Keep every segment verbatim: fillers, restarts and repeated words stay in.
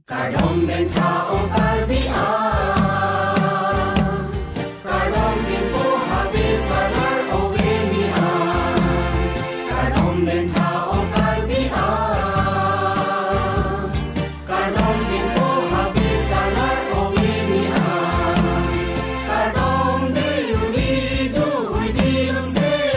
Kardom dengtha ong Karbi ang, kardom rimpo habe salar ove ni ang, kardom dengtha ong Karbi ang, kardom rimpo habe salar ove ni ang, kardom de uri du udi lungse.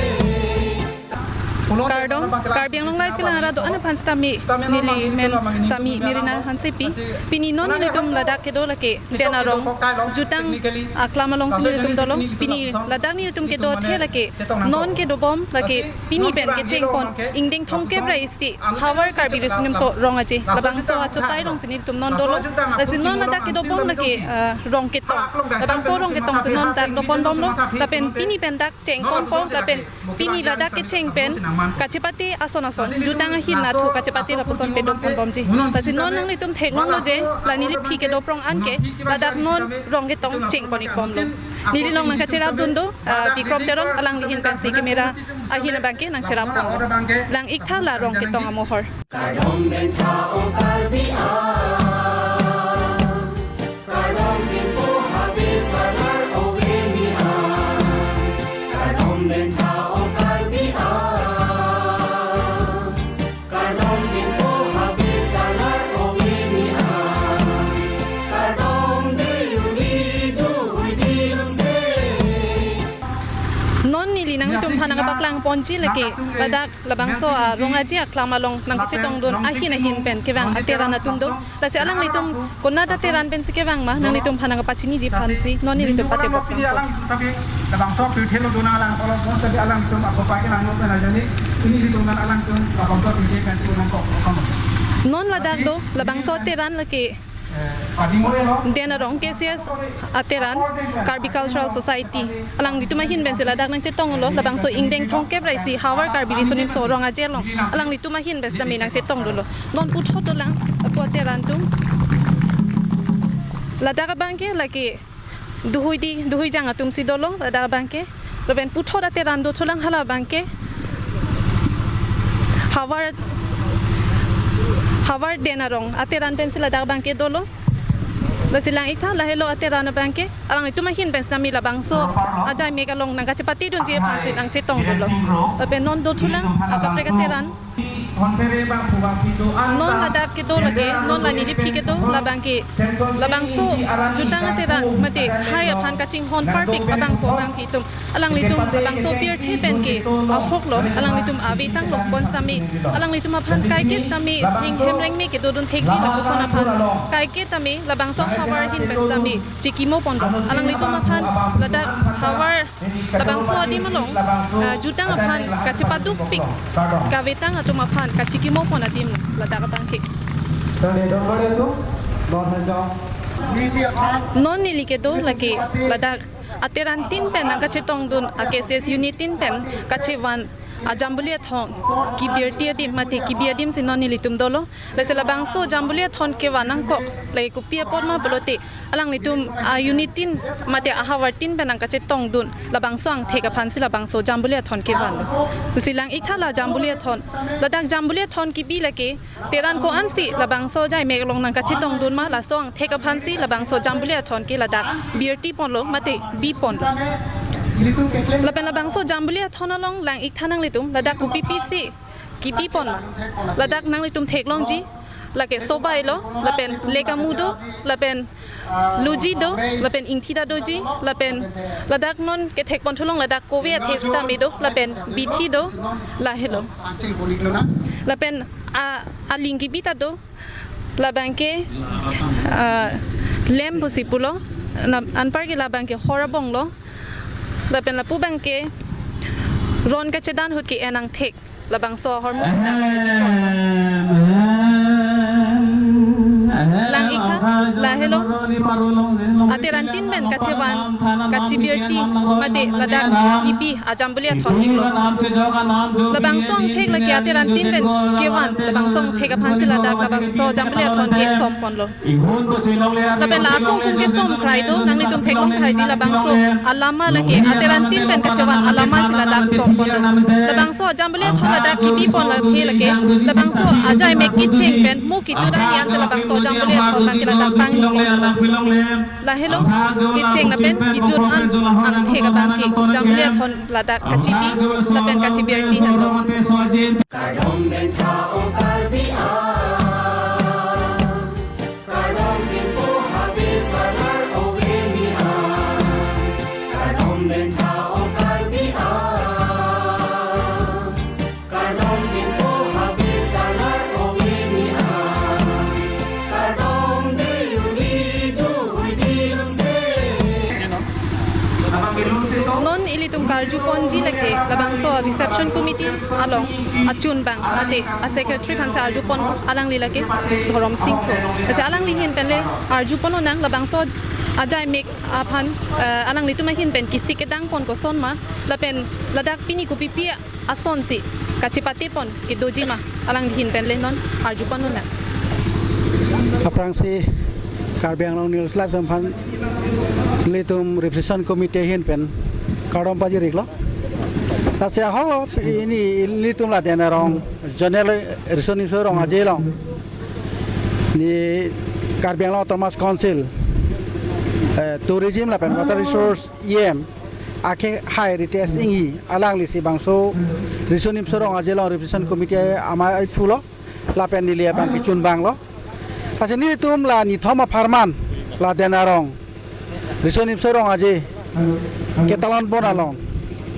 Kardom, Karbi Anglong Live kelang arat do-an aphan sitame neli men Sami Mirina Hansepi. Pini non nelitum ladak kedo lake Den Arong jutang aklam alongsi nelitum dolo. Pini ladak nelitum kedo athe lake non kedobom lake pini pen kechengpon ingdeng thomkep ra isi Havar Karbi Riso Nimso Rong Aje labangso achotai alongsi nelitum non dolo. Lasi non ladak kedobom lake, ah, rong ketong. Labangso rong ketong si non dak doponbomlo. Lapen pini pen dak chengponpo lapen pini ladak kecheng pen kachepate ason ason jutang ahin athu kachepate lapuson padopponbomji. Lasi non nanglitum theklonglo je la neli phi kedo prong anke ladak non rong ketong chengpon-ikbomlo. Neli along nangkacherapdun do, ah, Bikrom Teron, alangli ahin pensi camera ahin abangke nangcherapponlo. Lang-iktha la rong ketong amohor. Kardom dengtha ong Karbi ang, kardom rimpo habe salar ove ni ang, kardom dengtha ong Karbi ang, kardom rimpo habe salar ove ni ang, kardom de uri du udi lungse. Non neli nangtumphan nangpaklangponji lake ladak labangso arong aje aklam along nangkachetongdun ahin ahin pen kevang ateran atum do. Lasi alanglitum konat ateran pensi kevang ma nanglitumphan nangpachiniji aphansi non nelitum patebok. Pini alang itu sabi labangso pirthe lo dona alang kolom pon sabi alang itu ako pagi nang lo pen ajani ini itu nan alang itu labangso pirthe kan itu nang kok sama. Non ladak do labangso ateran lake Den Arong K C S ateran Karbi Cultural Society. Alanglitum ahin pensi ladak nangchetonglo, labangso ingdeng thomkep ra isi Havar Karbi Riso Nimso Rong Aje along alanglitum ahin pensi tame nangchetonglo. Non puthot dolang ako ateran atum. Ladak abangke lake duhuidi, duhuijang atumsi dolo ladak abangke. Lapen puthot ateran dothulang hala abangke. Havar, Havar Den Arong ateran pensi ladak abangke dolo. Lasi lang-iktha lahelo ateran abangke. Alanglitum ahin pensi tame labangso ajai mek along nangkachepatedunji aphansi nangchetongdunlo. Lapen non dothulang akaprek ateran. Non ladak kedo lake, non la neli phi kedo labangke labangso jutang ateran mate hai aphan kachinghon parpik abangpo abangke itum. Alanglitum labangso pirthe pen ke ahoklo, alanglitum avetanglo bonsitame alanglitum aphan kaike sitame ning hemreng me kedodun thekji lapuson aphan kaike tame labangso Havar ahin pen sitame chikimoponlo. Alanglitum aphan ladak Havar labangso adim along, ah, jutang aphan kachepadukpik kavetang atum aphan kachikimopon adim ladak abangke. Non neli kedo lake ladak ateran tin pen nangkachetongdun a K C S unit tin pen kachevan a Jambuli Athon kebirti adim mate kebi adimsi non nelitum dolo. Lasi labangso Jambuli Athon kevan nangkok lake kopi apot ma pulote alanglitum a unit tin mate a Havar tin pen nangkachetongdun labangso angthek aphansi labangso Jambuli Athon kevan. Lasi lang-iktha la Jambuli Athon. Ladak Jambuli Athon kebi lake teran ko-ansi labangso ajai mek along nangkachetongdun ma laso angthek aphansi labangso Jambuli Athon ke ladak birtiponlo mate biponlo. Lapen labangso Jambuli Athon along lang-iktha nanglitum ladak kopipisi kebipon ma. Ladak nanglitum theklongji lake sobai lo, lapen lekamu do, lapen luji do, lapen ingthida doji, lapen ladak non kethekpon thulong ladak kove athe sitame do, lapen bithi do, lahelo. Lapen a, aling kebita do, labangke, ah, lem pusi pulo, na, anparke labangke hor abong lo, lapen lapu abangke ron kachedan ahut ke-en angthek. Labangso ahormu. Lang-iktha, Lahelo, aterantin pen kachevan, kachibirti mate ladak kipi ajambule athon iklo. Labangso angthek lake aterantin pen kevan, labangso angthek aphansi ladak labangso ajambule athon ke somponlo. Lapen la akung akung kesom krai do, nanglitum theklong krai di labangso alama lake aterantin pen kachevan alama si ladak somponlo. Labangso ajambule athon ladak kipipon lake lake, labangso ajai mek kecheng pen mo kejut arni ansi labangso ajambule athon abangke ladak pangni. Lahelo, kecheng lapen kejut an angthek abangke ajambule athon ladak kachipi lapen kachibirti henlo. Kardom dengtha o Karbi a, kardom rimpo habe salar o veni a, kardom dengtha o Karbi a, kardom rimpo habe salar o veni a, kardom de uni du ui di lun se. Non ilitum karjuponji lake labangso reception committee along achunbang mate a secretary aphansi arjupon, alangli lake Dhorom Singh. Lasi alangli ahin pen le arjupon lonang labangso ajai mek aphan, eh, alanglitum ahin pen kesik kedangpon kosonma lapen ladak pini kopipi asonsi kachepatepon kedoji ma, alangli ahin pen le non arjupon lonang. Aphrangsi Karbi Anglong News Live atum aphan ilitum reception committee ahin pen kardom pajir iklo. Lasi ahok pini ilitum ladak arong General Riso Nimso Rong Aje along, ni Karbi Anglong Autonomous Council, eh, Tourism lapen Water Resource E M akehai Ritesh Enghi, alanglisi bangso Riso Nimso Rong Aje along reception committee amei aphulo lapen neli abangke chunbanglo. Lasi nelitum la nithom apharman ladak arong Riso Nimso Rong Aje ketalonpon along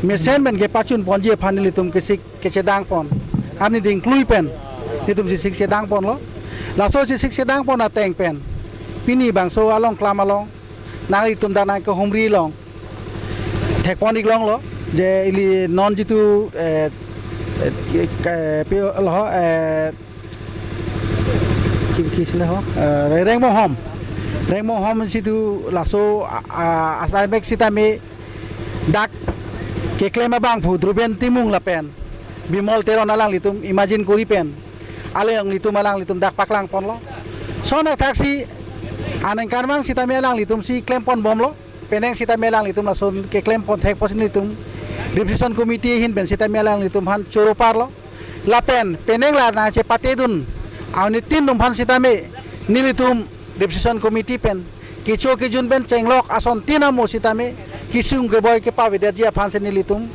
mesen pen kepachunponji aphan nelitum kesik kechedangpon, arni dingklui pen nelitum kesik chedangponlo. Laso kesik chedangpon ateng pen pini bangso along klam along nanglitum dak nangkehumri along thekpon iklonglo je ili non jitu, eh, eh, ke-, pi-, lo, eh, ki, ki sile ho, eh, Re-, Rengmonghom. Rengmonghom situ laso a, a, asai mek sitame dak keklem abangphu Druben Timung lapen Bimol Teron alanglitum imagine kori pen alanglitum alanglitum dak paklangponlo. Lason athaksi aningkan mang sitame alanglitumsi klemponbomlo. Penang sitame alanglitum lason keklemponthek pusi nelitum reception committee ahin pen sitame alanglitum aphan choro parlo. Lapen penang la nangchepatedun aunitin atum aphan sitame nelitum reception committee pen kecho kejun pen chenglok asontin amo sitame kesung keboi kepavedetji aphansi nelitum,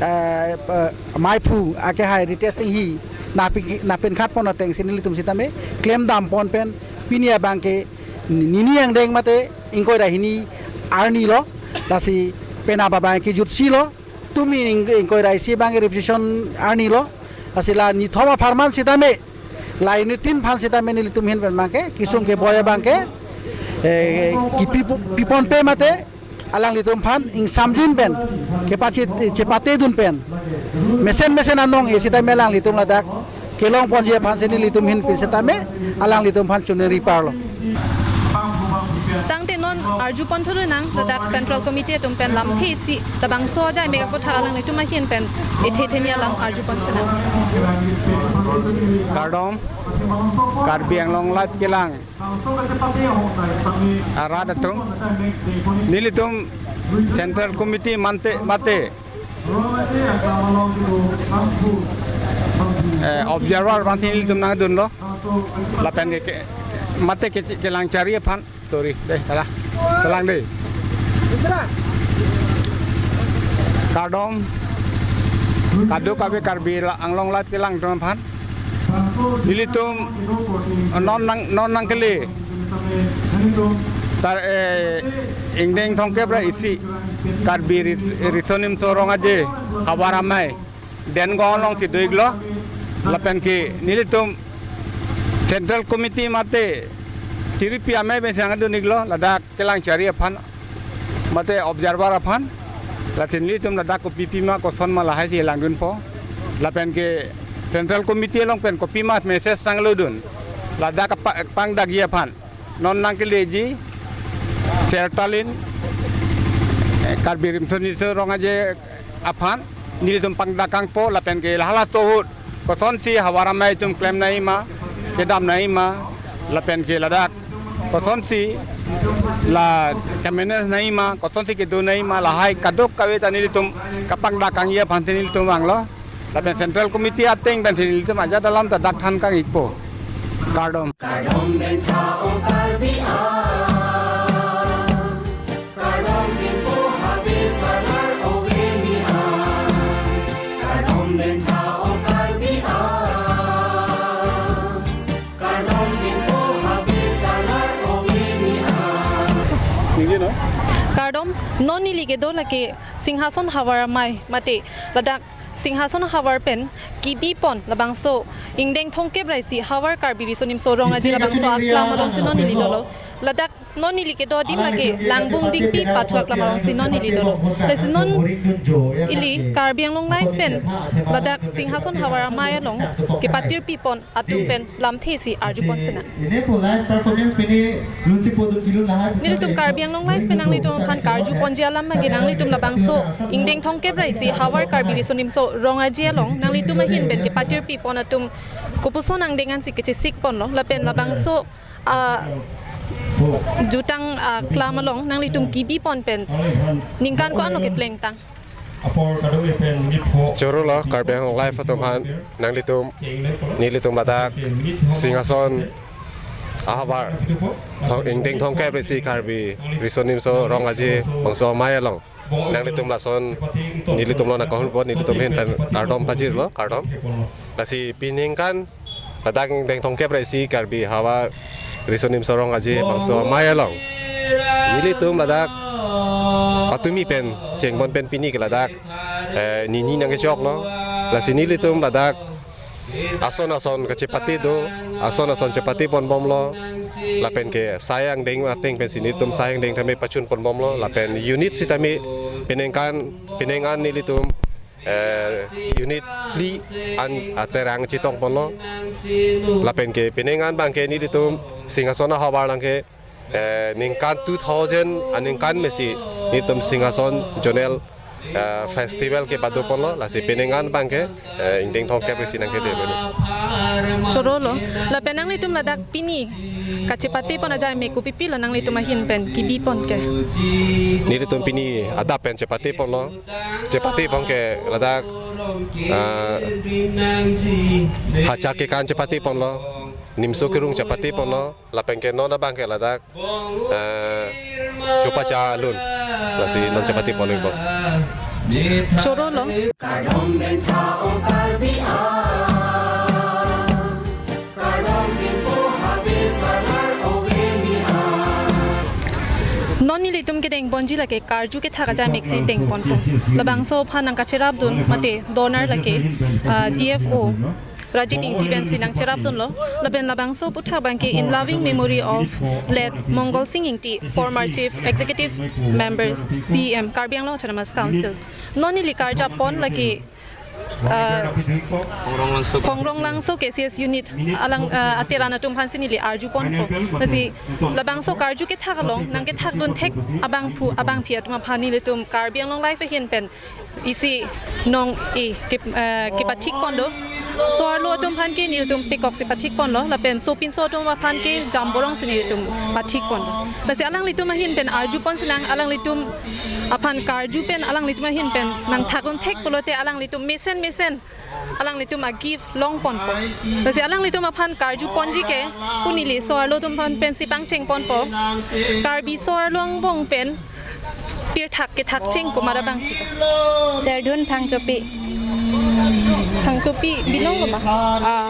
eh, eh, meiphu akehai Ritesh Enghi napi-, napinkhatpon atengsi nelitum sitame klemdampon pen pini abangke nini angdeng mate ingkoi ra hini arnilo. Lasi penap abang kejutsilo, tumi ing-, ingkoi ra isi abangke reception arnilo. Lasi la nithom apharman sitame, la aunitin aphan sitame nelitum ahin pen abangke kesung keboi abangke, eh, kipi pu-, piponpe mate alanglitum aphan ingsamjin pen kepachi-, chepatedun pen mesen mesen anong-e sitame alanglitum ladak kelongponji aphansi nelitum ahin pen sitame alanglitum aphan choningri parlo. Tangte non arjupon thulonang ladak Central Committee atum pen lamthe isi labangso ajai mek aphuthak alanglitum ahin pen ethe theni alam arjupon sinang. Kardom, Karbi Anglong Live kelang arat atum, nelitum Central Committee mante mate, eh, observer aphansi nelitum nangdunlo. Lapen ke, ke, mate ke, kelang chari aphan tori dei, hala. Kelang dei. Kardom kadokave Karbi la-, Anglong Live kelang atum aphan. Nelitum non nang, non nangkele tar, eh, ingdeng thomkep ra isi Karbi Ris-, Riso Nimso Rong Aje havar amei Dengong alongsi do-iklo. Lapen ke nelitum Central Committee mate tiripi amei pensi nangdun-iklo ladak kelang chari aphan mate observer aphan. Lasi nelitum ladak kopipi ma koson ma lahaisi langdunpo. Lapen ke Central Committee along pen kopi ma message nanglodun ladak pa-, pangdakji aphan. Non nangkeleji Sertalin, eh, Karbi Riso Nimso Rong Aje aphan nelitum pangdakangpo lapen ke lahalaso ahut kosonsi havar amei atum klem nangji ma, kedam nangji ma, lapen ke ladak kosonsi la kemanage nangji ma, kosonsi kedo nangji ma, lahai kadokave ta nelitum kapangdakangji aphansi nelitum vanglo. Lapen Central Committee ateng pensi nelitum ajat alam ta dak than kang-ikpo. Kardom. Kardom dengtha o Karbi a. Kardom rimpo habe salar ove ni a. Kardom dengtha o Karbi a. Kardom rimpo habe salar ove ni a. Ningje no? Kardom, non neli kedo lake Singhason havar amei mate ladak Singhason havar pen kebipon labangso ingdeng thomkep ra isi havar Karbi Riso Nimso Rong Aje labangso aklam alongsi non neli dolo. Ladak non neli kedo adim lake Langbung Dingpi pathu aklam alongsi non neli dolo. Lasi non ili Karbi Anglong Live pen ladak Singhason havar amei along kepatirpipon atum pen lamthe si arjupon sinang. Ini po live performance pini lunsi podun kilo lahai. Nelitum Karbi Anglong Live pen nanglitum aphan karjuponji alam abangke nanglitum labangso ingdeng thomkep ra isi havar Karbi Riso Nimso Rong Aje along nanglitum ahin pen kepatirpipon atum kopuson angdeng ansi kechesikponlo lapen labangso, ah, jutang, ah, aklam along nanglitum kebipon pen ningkan ko-an lo keplengtang? Apor kadung epen nipho. Choro lo, Karbi Anglong Live atum aphan nanglitum, nelitum ladak Singhason ahavar thong, ingdeng thomkep ra isi Karbi Riso Nimso Rong Aje bangso amei along nanglitum lason nelitum lo nangkahurpo, nelitum ahin pen kardom pajirlo, kardom. Lasi peningkan ladak ingdeng thomkep ra isi Karbi havar Riso Nimso Rong Aje bangso amei along nelitum ladak patumi pen chengbon pen pini ke ladak, eh, nini nangkechoklo. Lasi nelitum ladak ason ason kachepate do, ason ason chepate ponbomlo. Lapen ke sai angdeng ateng pensi nelitum sai angdeng tame pachunponbomlo. Lapen unit sitame peningkan, peningkan nelitum eh, unit phli an aterang chetongponlo. Lapen ke peningkan abangke nelitum Singhason ahavar along ke, eh, ningkan two thousand aningkan mesi nelitum Singhason Zonal, eh, Festival kepadoponlo. Lasi peningkan abangke, eh, ingdeng thomkep ra isi nangkede beni. Choro lo. Lapen nanglitum ladak pini kachepatepon ajai me kopipi lo nanglitum ahin pen kebipon ke? Nelitum pini adap pen chepateponlo. Chepatepon ke ladak, ah, hacha kekan chepateponlo, nimso kerung chepateponlo, lapen ke non abangke ladak, ah, chopacha alun, lasi non chepatepon ikpo. Choro lo. Kardom dengtha o Karbi a. Kardom rimpo habe salar ove ni a. Non nelitum kedengponji lake karju kethak ajai meksi dengponpo. Labangso aphan nangkacherapdun mate donor lake, ah, D F O Rajiv Ingti pensi nangcherapdunlo. Lapen labangso aphuthak abangke in loving memory of late Mongal Singh Ingti, former Chief Executive Member, C E M, Karbi Anglong Autonomous Council. Non neli karjapon lake, ah, Khongrong Langso K C S unit alang, ah, ateran atum aphansi neli arjuponpo. Lasi labangso karju kethak along nangkethakdun thek abangphu abangphi atum aphan nelitum Karbi Anglong Live ahin pen isi nong-e ke, eh, kepathikpon do. So-arlo atum aphan ke nelitum pekoksi pathikponlo, lapen sopinso atum aphan ke jamborong si nelitum pathikpon do. Lasi alanglitum ahin pen arjupon sinang, alanglitum aphan karju pen alanglitum ahin pen nangthakdun thek pulote alanglitum mesen mesen alanglitum a-gift longponpo. Lasi alanglitum aphan karjuponji ke, pu neli so-arlo atum aphan pensi pangchengponpo. Karbi so-arlo angbong pen pirthak kethak cheng komat abang? Serdihun Phangchopi. Phangchopi binong lo ma? Ah.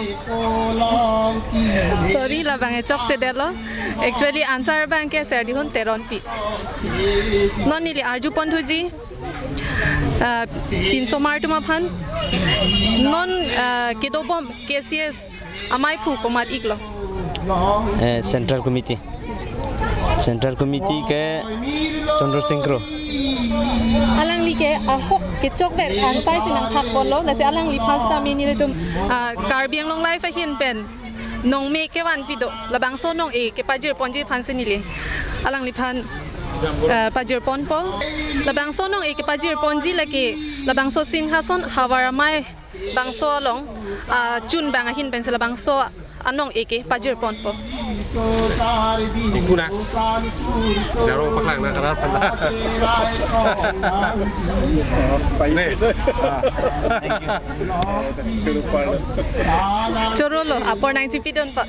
Sorry, labang e chokchedetlo. Actually, answer abangke Serdihun Teronpi. Non neli arjuponthuji, ah, pinsomar atum aphan, non, ah, kedobom K C S amaiphu komat iklo? Eh, Central Committee. Central Committee ke Chandra Singh Kro. Alangli ke ahok kechokdet answer si nangthakponlo, lasi alangliphan sitame nelitum, ah, Karbi Anglong Live ahin pen nongme kevanpi do, labangso nong-e kepajir ponji aphansi neli alangliphan, eh, pajir ponpo. Labangso nong-e kepajir ponji lake labangso Singhason Havar Amei bangso along, ah, chun bang ahin pensi labangso anong-e kepajir ponpo. Ingkuna. Jaro paklang na karar panda. Ne. Ah. Choro lo, apor nangchipidun pa.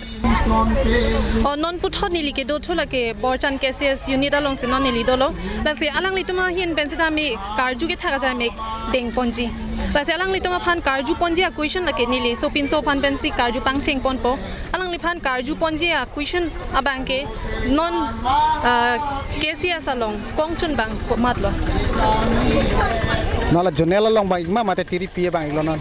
O, non puthot neli kedo thu lake Borchan K C S unit alongsi non neli dolo. Lasi alanglitum ahin pen sitame karju kethak ajai mek deng ponji. Lasi alanglitum aphan karju ponji a-question lake neli sopinso aphan pensi karju pangcheng ponpo. Alangliphan karju ponji a-question abangke non, ah, K C S along kongchun bang komatlo. Nala zonal along bang-ik ma mate tiripi bang-iklo non.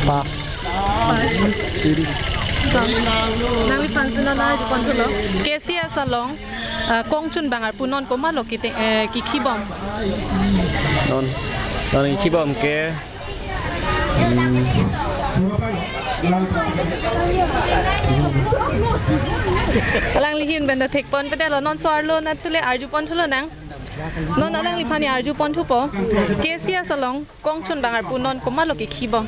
Pass. Pass. Tiri. Nangliphan si non arju pon thulo. K C S along, ah, kongchun bang arpu non komatlo kite-, eh, kikhibom. Non, non kikhibom ke. Hmm. Alangli ahin pen ta thek ponpedetlo, non so-arlo nathu le arju pon thulonang. Non alangliphan arju pon thupo. K C S along kongchun bang arpu non komatlo kikhibom.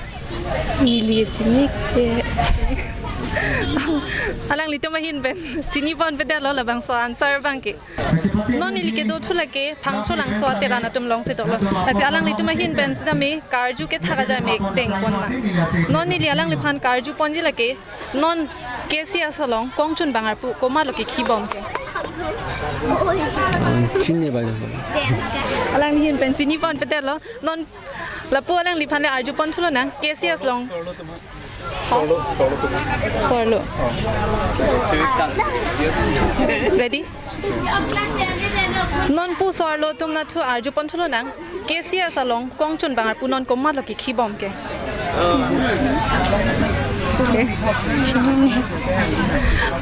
Neli chini ke. Alanglitum ahin pen chini ponpedetlo labangso answer abangke. Non neli kedo thu lake Phangcholangso ateran atum alongsi dolo. Lasi alanglitum ahin pen sitame karju kethak ajai mek deng ponnang. Non neli alangliphan karju ponji lake non K C S along kongchun bang arpu komatlo kikhibom ke. Chini bang. Alangli ahin pen chini ponpedetlo. Non lapu alangliphan le arju pon thulonang K C S along. So-arlo. Ready? Non pu so-arlo atum nathu arju pon thulonang. K C S along kongchun bang arpu non komatlo kikhibom ke. Okay.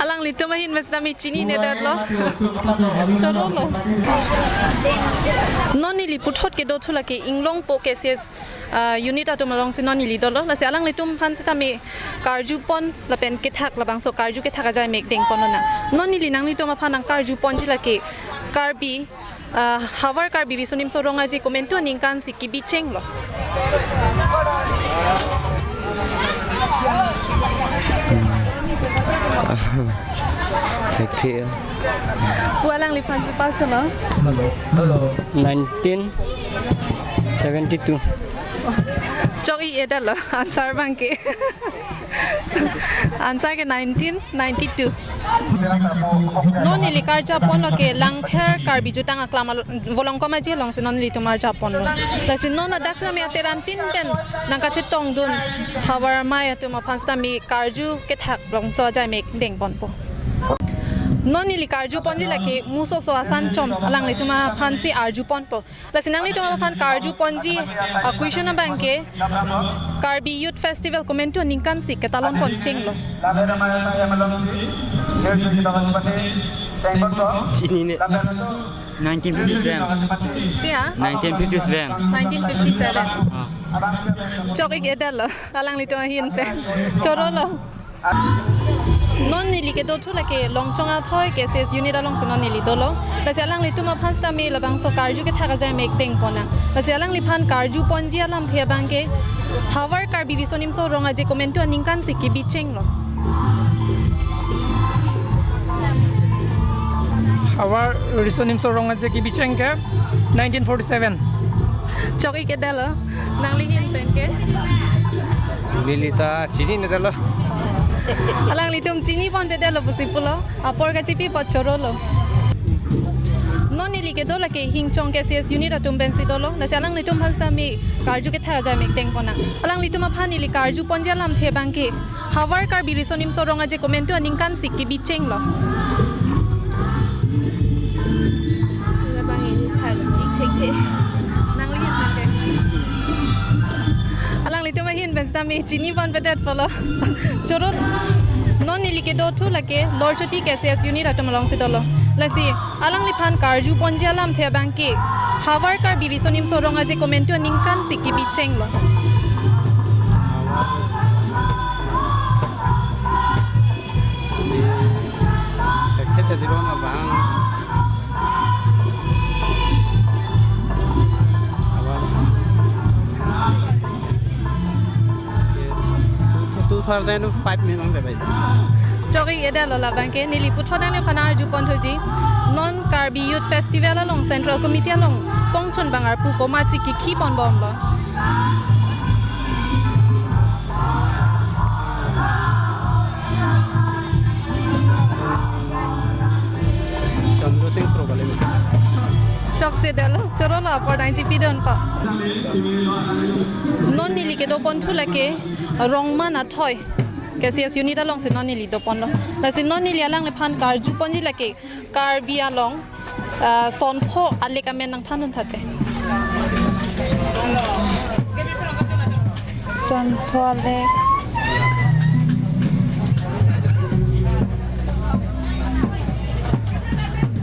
Alanglitum ahin pen sitame chininedetlo. Choro lo. Non neli puthot kedo thu lake Inglongpo K C S, ah, unit atum alongsi non neli dolo. Lasi alanglitum aphan sitame karju pon lapen kethak labangso karju kethak ajai mek deng ponnang. Non neli nanglitum aphan nangkarju ponji lake Karbi, ah, Havar Karbi Riso Nimso Rong Aje komantu aningkan si kebi chenglo. Thekthe. Pu alangliphan si pass lo. Nineteen seventy-two. Chok-ikdetlo answer abangke. Answer ke nineteen ninety-two. Non neli karju ponlo ke Langpher Karbi Jutang Aklam alo-, Volongkom Aji alongsi non nelitum arju ponlo. Lasi non ladak sitame ateran tin pen nangkachetongdun Havar Amei atum aphan sitame karju kethak labangso ajai mek deng ponpo. Non neli karju ponji lake Musoso Asan Chom, alanglitum aphansi arju ponpo. Lasi nanglitum aphan karju ponji a-question abangke Karbi Youth Festival komantu aningkan si ketalon pon chenglo. Chinine. Nineteen fifty-seven. Ya? Nineteen fifty-seven. Nineteen fifty-seven. Ah. Chok-ikdetlo alanglitum ahin pen. Choro lo. Non neli kedo thu lake Longchong Athoi K C S unit alongsi non neli dolo. Lasi alanglitum aphan sitame labangso karju kethak ajai mek deng ponnang. Lasi alangliphan karju ponji alamthe abangke Havar Karbi Riso Nimso Rong Aje komantu aningkan si kebi chenglo. Havar Riso Nimso Rong Aje kebi cheng ke nineteen forty-seven. Chok-ikdetlo, nangli ahin pen ke? Neli ta chininedetlo. Alanglitum chini ponpedetlo pusi pulo, apor kachipipo, choro lo. Non neli kedo lake Hingchong K C S unit atum pensi dolo, lasi alanglitum aphan sitame karju kethak ajai mek deng ponnang. Alanglitum aphan neli karju ponji alamthe abangke Havar Karbi Riso Nimso Rong Aje komantu aningkan si kebi chenglo. Labang ini thak, dik thekthe. Nangli ahin pen ke? Alanglitum ahin pen sitame chini ponpedetpo lo. Choro. Non neli kedo thu lake Lorchoti K C S unit atum alongsi dolo. Lasi alangliphan karju ponji alamthe abangke havar Karbi Riso Nimso Rong Aje komantu aningkan si kebichenglo. Di, kakheta jibon abang. Abang. Two, two thousand five memang dapat. Chok-ik-edetlo labangke, neli puthot nangliphan arju ponthuji. Non Karbi Youth Festival along Central Committee along kongchunbang arpu komatsi kikhi ponbomlo. Chandra Singh Kro kali ma? Chokchedetlo, chorolo apor nangchipidunpo. Non neli kedo ponthu lake Rongman Athoi K C S unit alongsi non neli do ponlo. Lasi non neli alangliphan karju ponji lake Karbi along, ah, sonpho alek amen nangthandun thate. Sonpho alek.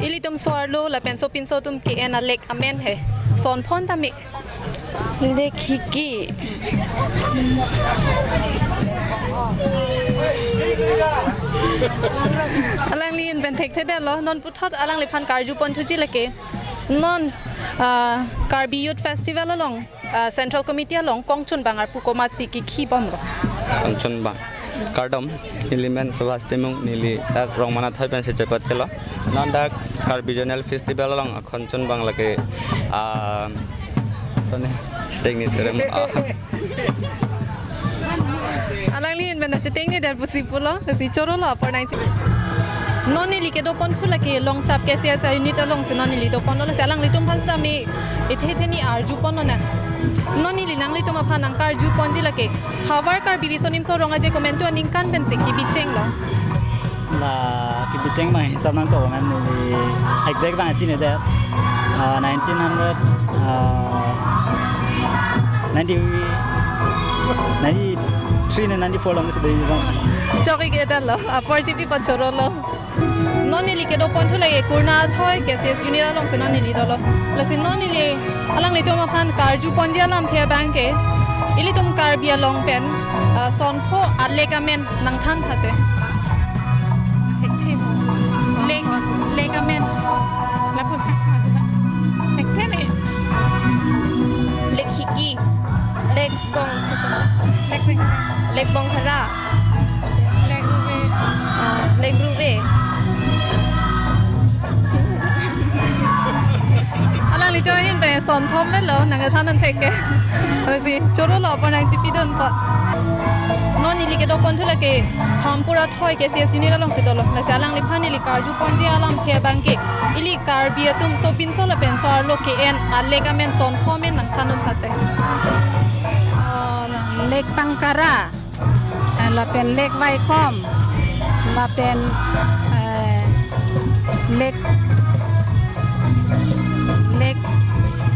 Ilitum so-arlo lapen sopinso atum ke-en alek amen he. Sonpho tame. Lek hiki. Alangli ahin pen thekthedetlo, non puthot alangliphan karju ponthuji lake. Non, ah, Karbi Youth Festival along, ah, Central Committee along kongchunbang arpu komatsi kikhi bomlo. Kongchunbang. Kardom, neli men Subhas Timung, neli dak Rongman Athoi pensi chepatelo. Non dak Karbi Zonal Festival along akongchunbang lake, ah, sone, chiteng ni terem, ah. Alangli ahin pen chiteng ni der pusi pulo, si chorolo apor nangchi. Non neli kedo ponthu lake Longchap K C S unit alongsi non neli do ponlo, lasi alanglitum aphan sitame ithe ithe ni arju ponlo na. Non neli nanglitum aphan nangkarju ponji lake havar Karbi Riso Nimso Rong Aje komantu aningkan pensi kebichenglo. La kebicheng abang hisap nangkok abang neli exact abang chinine det. Ah, nineteen hundred, ah, ninety, ninety-three ne ninety-four alongsi do abang. Chok-ik-edetlo, apor chipi pachorolo. Non neli kedo ponthu lake Kurna Athoi K C S unit alongsi non neli dolo. Lasi non neli alanglitum aphan karju ponji alamthe abangke ilitum Karbi along pen, ah, sonpho alek amen nangthan thate. Thekthe mo. Lek, lek amen. Lapu sa, ajuka. Thekthe ne. Lek hiki. Lek bong. Lek bong. Lek bong hara. Lek ruve. Ah, lek ruve. Alanglitum ahin pen sonthom melo, nangthandun thek ke. Lasi chorolo apor nangchipidunpo. Non neli kedo ponthu lake Hampur Athoi K C S unit alongsi dolo. Lasi alangliphan neli karju ponji alamthe abangke ili Karbi atum sopinso lapen so-arlo ke-en alek amen sonpho amen nangthandun thate. Oh, lek Pangkara. Eh, lapen lek Vaikom, lapen, eh, lek, lek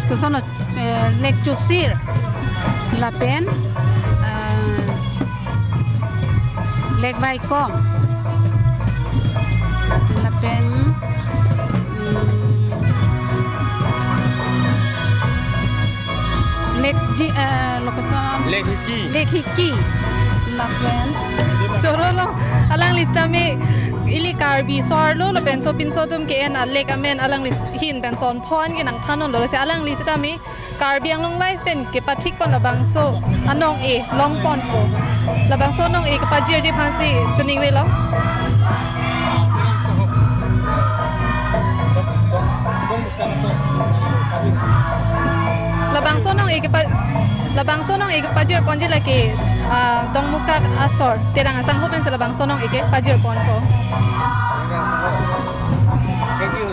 koson, eh, lek Chusir, lapen, eh, lek Vaikom, lapen, mm, lek ji, eh, lo koson. Lek Hiki. Lek Hiki. Lapen. Chorolo, alangli sitame ili Karbi so-arlo lapen sopinso atum ke-en alek amen alangli ahin pen sonpho an ke nangthandunlo, lasi alangli sitame Karbi Anglong Live pen kepathik pon labangso anong-e long ponpo. Labangso anong-e kepajirji aphansi choningrilo. Labangso anong-e kepa-, labangso anong-e kepajir ponji lake, ah, Dongmukak asor, Terang asangho pensi labangso anong-e kepajir ponpo. Thank you.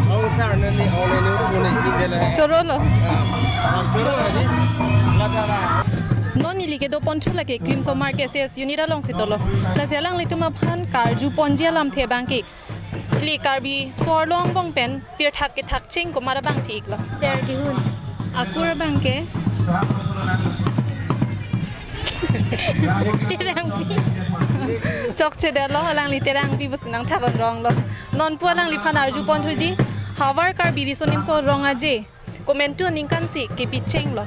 Ang sir, nani, ang nani, ang nani, ang nani. Chorolo. Ah, chorolo, ni? Ladara. Non neli kedo ponthu lake Krimsomar K C S unit alongsi dolo. Lasi alanglitum aphan karju ponji alamthe abangke ili Karbi so-arlo angbong pen pirthak kethak cheng komat abang phi-iklo. Ser dihun. Akur abangke. Terangpi. Chokchedetlo, alangli Terangpi pusi nangthak-un ronglo. Non pu alangliphan arjuponthuji, Havar Karbi Riso Nimso Rong Aje komantu aningkan si kebi chenglo.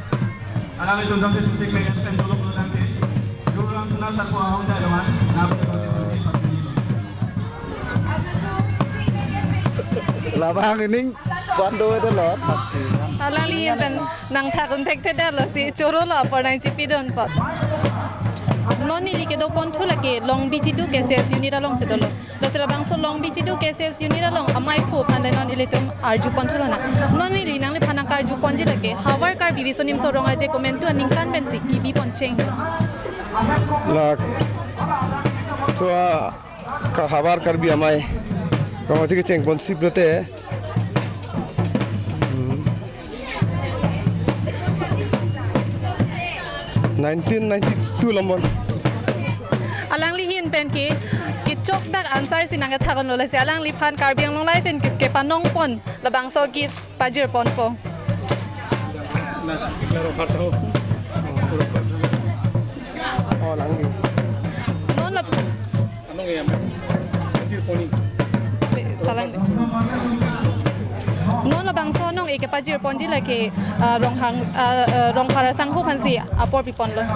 Labang ining pon do-etlo. Alangli ahin pen nangthak-un thekthedetlo si chorolo apor nangchipidunpo. Non neli kedoponthu lake Longbichidu K C S unit alongsi dolo. Lasi labangso Longbichidu K C S unit along amaiphu aphan le non ilitum arjuponthu lonang. Non neli nangliphan nangkarjuponji lake Havar Karbi Riso Nimso Rong Aje komantu aningkan pensi kebipon cheng. La so a ka Havar Karbi Amei Rong Aje kechengpon sip lote. Hmm. Nineteen ninety-two lomon. Alangli ahin pen ke kechokdak answer si nangkethak-unlo, lasi alangliphan Karbi Anglong Live pen ke, kepanongpon labangso gift pajirponpo. Oh, langli. Non lab- Anong ya, ma'am? Pajir poni. Talang. Non labangso anong-e kepajirponji lake, ah, Ronghang, ah, ah, Rongphar asangho aphansi apor piponlo.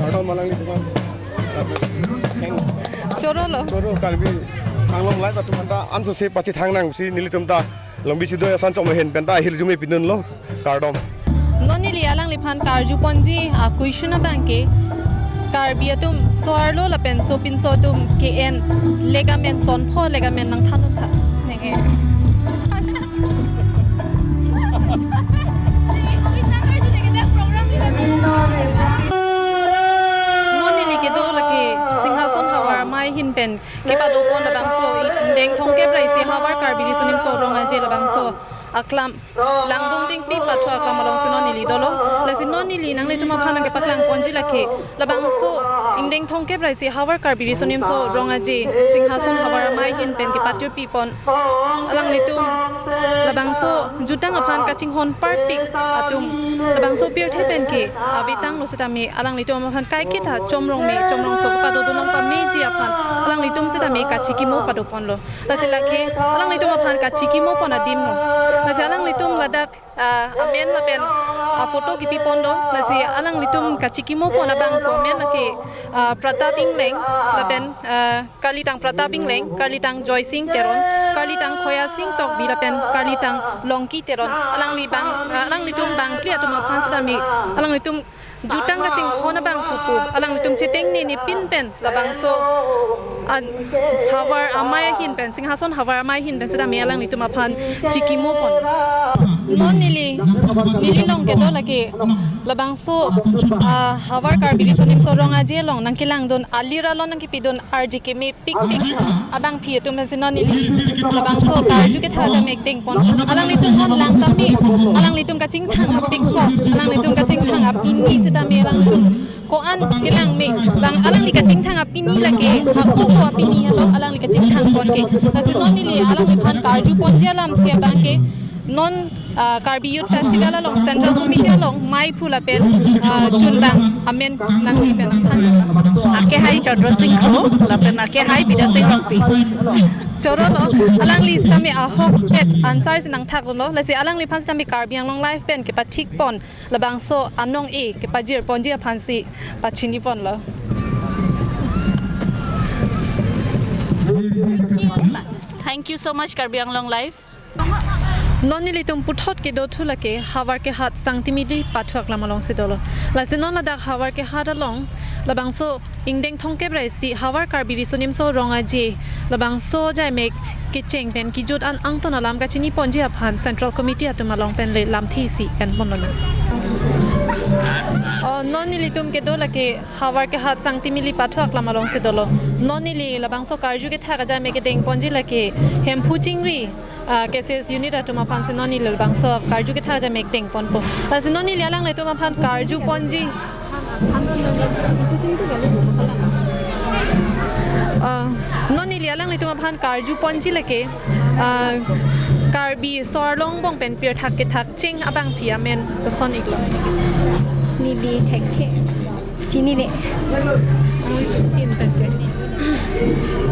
Kardom alangli teman. Thanks. Chorolo. Choro Karbi Anglong Live atum aphanta ansose pachethang nangsi nelitum ta Longbichidu ason chom ahin penta ahirjume pidunlo. Kardom. Non neli alangliphan karjuponji a-question abang ke, Karbi atum so-arlo lapen sopinso atum ke-en lek amen, sonpho lek amen nangthan-un tha. Nenge. Non neli kedo lake Singhason Havar Amei ahin pen kepadopon labangso ingdeng thomkep ra isi Havar Karbi Riso Nimso Rong Aje labangso aklam, Langdung Tingpi pathu aklam alongsi non neli dolo. Lasi non neli nanglitum aphan nangkepaklangponji lake labangso ingdeng thomkep ra isi Havar Karbi Riso Nimso Rong Aje Singhason Havar Amei ahin pen kepatirpipon alanglitum labangso jutang aphan kachinghon parpik atum labangso pirthe pen ke avetanglo setame alanglitum aphan kaiketa chomrong me chomrongso kepadodun nangpameji aphan alanglitum setame kachikimo padoponlo. Lasi lake alanglitum aphan kachikimopon adimlo. Lasi alanglitum ladak, ah, amen lapen, ah, photo kipipon do. Lasi alanglitum kachikimopon abangphu amen lake, ah, Pratap Ingleng lapen, ah, karlitang Pratap Ingleng, karlitang Joysing Teron, karlitang Khoyasing Tokbi lapen karlitang Longki Teron. Alangli bang, ah, alanglitum bangphli atum aphan setame alanglitum jutang kachinghon abangphu pu alanglitum chetengnene pinpen labangso, ah, Havar Amei ahin pen, Singhason Havar Amei ahin pen setame alanglitum aphan chikimopon. Non neli, neli along kedo lake labangso, ah, Havar Karbi Riso Nimso Rong Aje along nangkelangdun alir along nangkepidun arje keme pikpik abangphi atum pensi non neli labangso karju kethak ajat mek dengpon. Alanglitum hon lang tame, alanglitum kachingthang apik ko, alanglitum kachingthang apini setame alanglitum ko-an kelang me, bang alangli kachingthang apini lake hapu ko apini aso alangli kachingthangpon ke. Lasi non neli alangliphan karjuponji alamthe abang ke non, ah, Karbi Youth Festival along Central Committee along maiphu lapen, ah, chunbang amen nangli pen nangthan. Akehai Chandra Sing Kro lapen akehai Bidya Sing Rongpi. Chorolo, alangli setame ahokpet answer si nangthaklo, lasi alangliphan setame Karbi Anglong Live pen kepathikpon labangso anong-e kepajirponji aphansi pachiniponlo. Thank you so much, Karbi Anglong Live. Non nelitum puthot kedothu lake Havar Kehat Sangtimili pathu aklam alongsi dolo. Lasi non ladak Havar Kehat along labangso ingdeng thomkep ra isi Havar Karbi Riso Nimso Rong Aje labangso ajat mek kecheng pen kejut an angton alam kachiniponji aphan Central Committee atum along pen le lamthe isi enponlo. Oh, non nelitum kedo lake Havar Kehat Sangtimili pathu aklam alongsi dolo. Non neli labangso karju kethak ajat mek kedengponji lake Hemphu Chingri, ah, K C S unit atum aphansi non neli labangso karju kethak ajat mek dengponpo. Lasi non neli alanglitum aphan karjuponji, ah, non neli alanglitum aphan karjuponji lake, ah, Karbi so-arlo angbong pen pirthak kethak cheng abangphi amen koson iklo. Neli Thekthe. Chinine.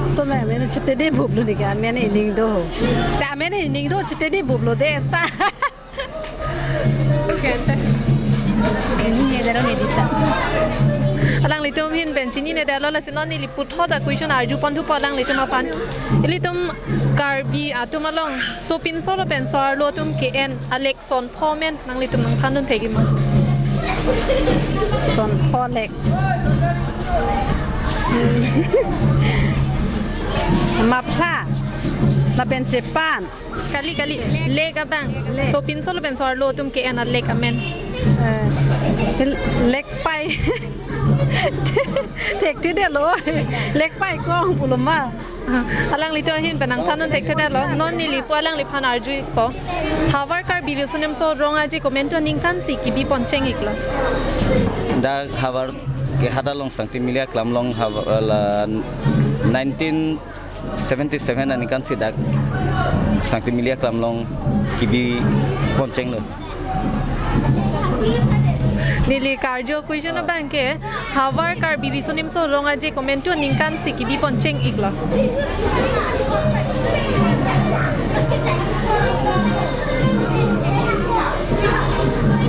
Somai amen chitedebuplo neke, amen ining do. Ta amen ining do, chitedebuplo de ta. Chinine daro ne dita. Alanglitum ahin pen chinine dalo, lasi non neli puthot a-question arjuponthupo alanglitum aphan. Ilitum Karbi atum along sopinso lapen so-arlo atum ke-en alek son pho amen nanglitum nangthandun thekji ma? Son pho lek. Maphla. Lapen chepan. Kali, kali. Lek. Lek abang. Lek. Sopinso lapen so-arlo atum ke-en alek amen. Eh, lek pai. Thekthe detlo. Lek pai kong pulo ma. Alanglitum ahin pen nangthandun thekthe detlo. Non neli pu alangliphan arjupo. Havar Karbi Riso Nimso Rong Aje komantu aningkan si kibipon cheng-iklo? Dak havar ke hadak along Sangti Mili aklam along hav-, la nineteen seventy-seven aningkan si dak Sangti Mili aklam along kibipon chenglo. Neli karju a-question abang ke, Havar Karbi Riso Nimso Rong Aje komantu aningkan si kibipon cheng-iklo?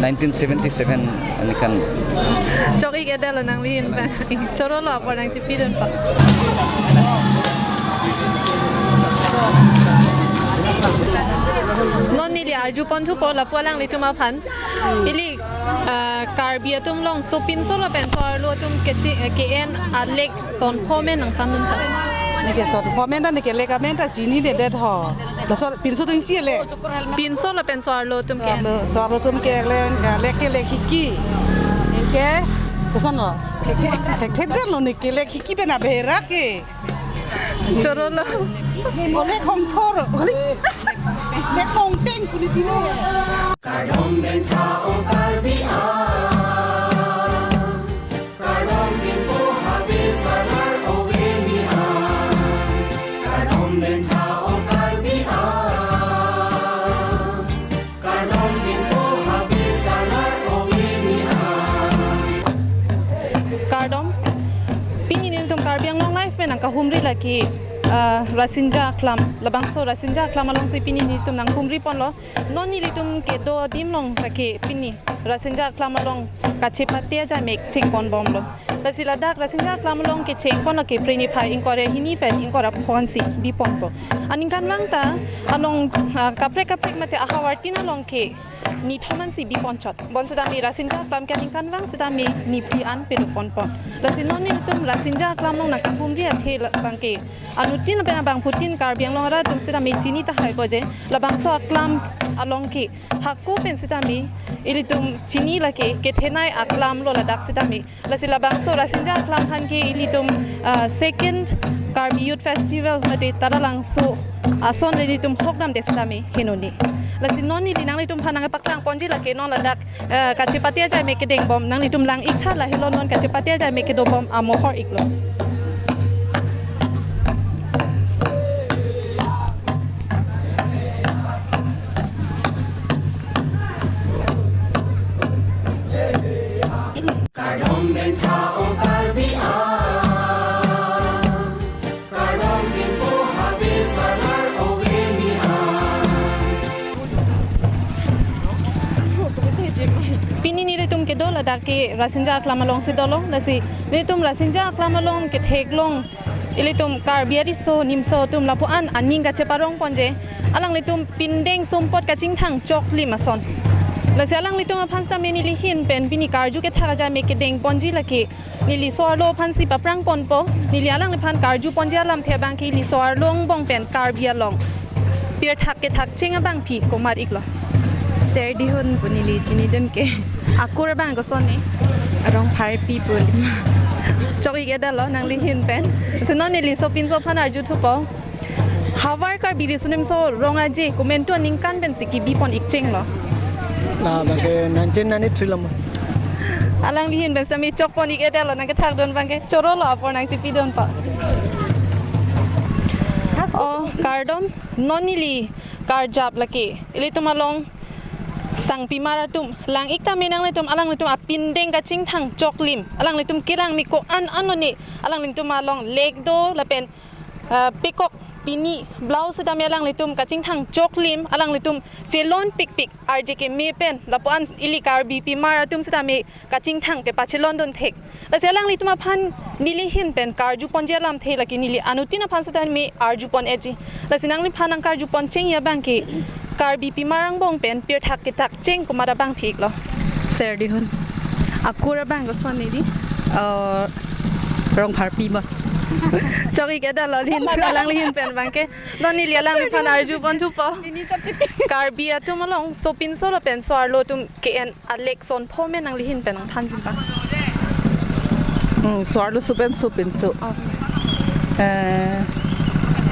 Nineteen seventy-seven aningkan. Chok-ik detlo nangli ahin pen. Chorolo apor nangchipidunpo. Non neli arjuponthupo lapu alanglitum aphan. Ili, ah, Karbi atum along sopinso lapen so-arlo atum kechi-, eh, ke-en alek son pho amen nangthandun tha. Neke son pho amen ta neke lek amen ta chinine det ho. La sopinso atum chele. Pinso lapen so-arlo atum ke-en. So-arlo, so-arlo atum ke-en, eh, lek ke lek hiki. Ke, kosonlo? Thekthe detlo neke lek hiki pen abera ke. Chorolo. Ole khongthor, ole. Lek khongteng kuli pine. Kardom dengtha o Karbi a. Kardom rimpo habe salar ove ni a. Kardom dengtha o Karbi a. Kardom rimpo habe salar ove ni a. Kardom. Pini nelitum Karbi Anglong Live pen nangkahumri lake, ah, Rasinja Aklam. Labangso Rasinja Aklam alongsi pini nelitum nanghumriponlo. Non nelitum kedo adim along lake pini Rasinja Aklam along kachepate ajaimek chengponbomlo. Lasi ladak Rasinja Aklam along kechengpon lake Phre niphai ingkoi ra hini pen ingkoi ra pho ansi biponpo. Aningkanvang ta along, ah, kaprek kaprek mate ahavartin along ke nithom ansi biponchot. Bonsitame Rasinja Aklam ke aningkanvang sitame niphli an pedoponpon. Lasi non nelitum Rasinja Aklam along nangkahumri athe la-, abang ke anuttin lapen abangphutin Karbi Anglong arat atum sitame chini tahaipo je, labangso aklam along ke hako pen sitame ilitum chini lake kethenei aklamlo ladak sitame. Lasi labangso Rasinja Aklam aphan ke ilitum, ah, second Karbi Youth Festival mate Taralangso ason ilitum hokdamde sitame henone. Lasi non neli nanglitum aphan nangpaklangponji lake non ladak, eh, kachepate ajaimek kedengpon nanglitum lang-iktha, lahelo non kachepate ajaimek kedobom amohor-iklo. Kardom dengtha o Karbi a. Kardom rimpo habe salar ove ni a. Pini nelitum kedo ladak ke Rasinja Aklam alongsi dolo, lasi nelitum Rasinja Aklam along ketheklong ilitum Karbi ariso nimso atum lapu-an aning kacheparongponje, alanglitum pindeng sumpot kachingthang choklim ason. Lasi alanglitum aphan sitame neli ahin pen pini karju kethak ajaimek kedengponji lake neli so-arlo aphansi paprangponpo, neli alangliphan karjuponji alamthe abang ke ili so-arlo angbong pen Karbi along pirthak kethak cheng abangpi komat-iklo? Serdihun pu neli chinidun ke. Akur abang kosonne? Rongpharpi pu. Chok-ik detlo nangli ahin pen. Si non neli sopinso aphan arjuthupo. Havar Karbi Riso Nimso Rong Aje komantu aningkan pensi kibipon-ik chenglo? La abang ke nineteen ninety-three lo ma. Alangli ahin pen sitame chokpon-ik detlo, nangkethakdun abang ke. Chorolo apor nangchipidunpo. O, kardom, non neli karjap lake ilitum along Sangpimar atum, lang-ik tame nanglitum, alanglitum apindeng kachingthang choklim, alanglitum kelang me ko-an an lo ne, alanglitum along lake do lapen, ah, pekok pini blouse sitame alanglitum kachingthang choklim, alanglitum chelon pikpik, arje keme pen, lapu-an ili Karbipimar atum sitame kachingthang kepachelon dun thek. Lasi alanglitum aphan neli ahin pen karju ponji alamthe lake neli anuttin aphan sitame arju pon-eji. Lasi nangliphan nangkarju pon cheng abang ke Karbipimar angbong pen pirthak kethak cheng komat abangphi-iklo? Serdihun. Akur abang koson neli? Eh, Rongpharpi ba. Chok-ik-edetlo lin, alangli ahin pen abang ke. Non neli alangliphan arju pon thupo. Karbi atum along sopinso lapen so-arlo atum ke-en a-lake sonpho men nangli ahin pen nangthanji abang? Hmm, so-arlo so pen sopinso. Oh. Eh,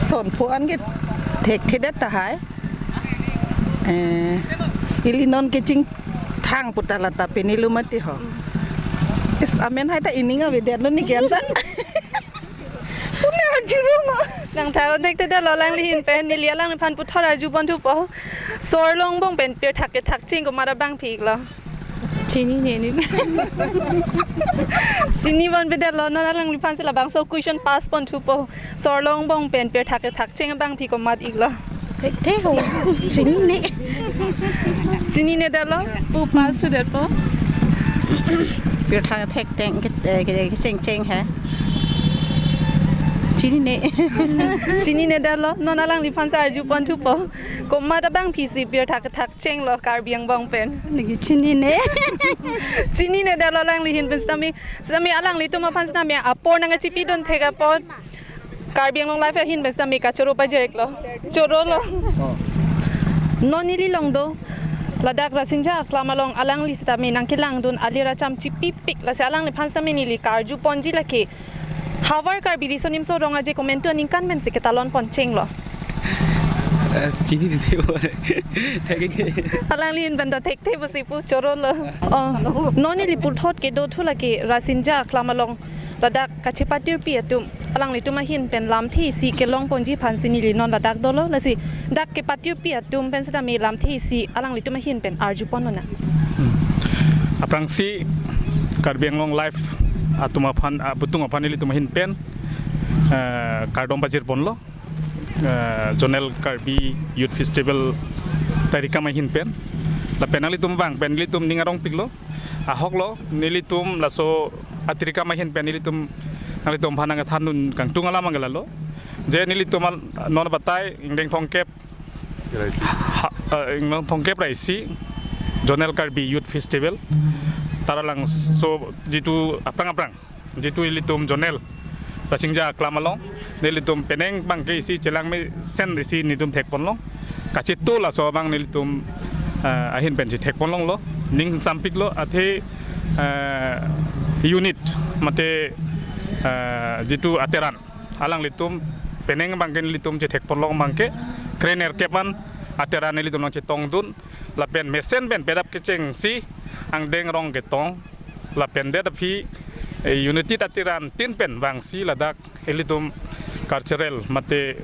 sonpho an ke thekthedet tahai. Eh, ili non kechingthang puta lata pini lo mati ho. Hmm. Is amen hai ta ining avedetlo ne ke-en ta. Pule arjurung. Nangthan-ik-edetlo alangli ahin pen, neli alangliphan puthot arju pon thupo. So-arlo angbong pen pirthak kethak cheng komat abangphi-iklo? Chinine ne. Chini ponpedetlo, non alangliphan si labangso question pass pon thupo. So-arlo angbong pen pirthak kethak cheng abangphi komat-iklo? Thekthe ho. Chinine. Chininedetlo, pu pass thudetpo. Pirthak thekthe ke, eh, ke, kechengcheng he. Chinine. Chininedetlo, non alangliphan si arju pon thupo. Komat abangphi si pirthak kethak chenglo Karbi angbong pen? Neli chinine. Chininedetlo alangli ahin pen sitame, sitame alanglitum aphan sitame apor nangkachipi dun thek apot. Karbi Anglong Live ahin pen sitame kachoro pajir-iklo. Chorolo. Oh. Non neli along do ladak Rasinja Aklam along alangli sitame nangkelang dun alir acham chipipik, lasi alangliphan sitame neli karju ponji lake Havar Karbi Riso Nimso Rong Aje Komantu aningkan pen si ketalon pon chenglo. Eh, chinine po. Thekthe ke. Alangli ahin pen ta thekthe pusi pu, chorolo. Oh, non neli puthot kedo thu lake Rasinja Aklam along ladak kachepatirpi atum, alanglitum ahin pen lamthe isi kelong ponji aphan si neli non ladak dolo, lasi dak kepatirpi atum pen sitame lamthe isi alanglitum ahin pen arju pon lonang. Hmm. Aphrangsi Karbi Anglong Live atum aphan, ah, abutung aphan ilitum ahin pen, eh, kardom pajir ponlo, eh, Zonal Karbi Youth Festival Tarikam ahin pen. Lapen nanglitum vang pen ilitum ning arongpiklo. Ahoklo, nelitum laso atarikam ahin pen nelitum, nanglitum aphan nangkethan dun kangtung alam abang ke lalo. Je nelitum al-, non batai ingdeng thomkep, ha, eh, ingdeng thomkep ra isi Zonal Karbi Youth Festival. Taralangso jitu aphrang aphrang, jitu ilitum zonal Rasinja Aklam along, nelitum penang abang ke isi chelang mesen isi nelitum thek ponlong. Kachetu laso abang nelitum, eh, ahin pen si thek ponlonglo. Ning sampiklo athe, eh, unit mate, eh, jitu ateran alanglitum penang abang ke nelitum chethek ponlong abang ke krenerkep an ateran nelitum nangchetong dun. Lapen mesen pen pedap kechengsi angdeng rong ketong. Lapen det aphi, eh, unity ateran tin pen vangsi ladak ilitum cultural mate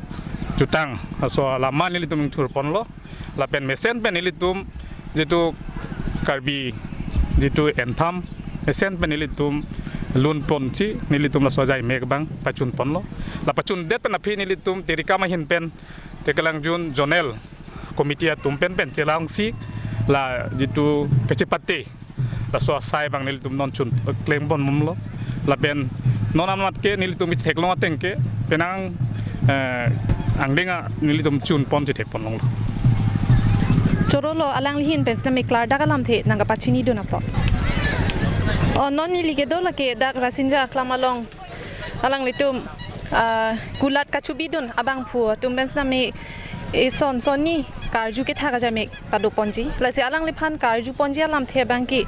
jutang laso alam an ilitum ingthur ponlo. Lapen mesen pen ilitum jitu Karbi jitu entham mesen pen ilitum lun ponsi nelitum laso ajai mek abang pachun ponlo. La pachundet pen aphi nelitum tarikam ahin pen te kelangjun zonal committee atum pen pen chelangsi la jitu kachepate laso asai abang nelitum non chun, eh, klem pon mumlo. Lapen non amat ke nelitum ketheklong ateng ke penang, eh, angdeng a nelitum chun pon chethek ponlonglo. Chorolo, alangli ahin pen sitame klardak alamthe nangkapachini dun apot. Oh, non neli kedo lake dak Rasinja Aklam along alanglitum, ah, kulat kachubi dun abangphu atum pen sitame ison sonni karju kethak ajai mek pado ponji. Lasi alangliphan karju ponji alamthe abang ke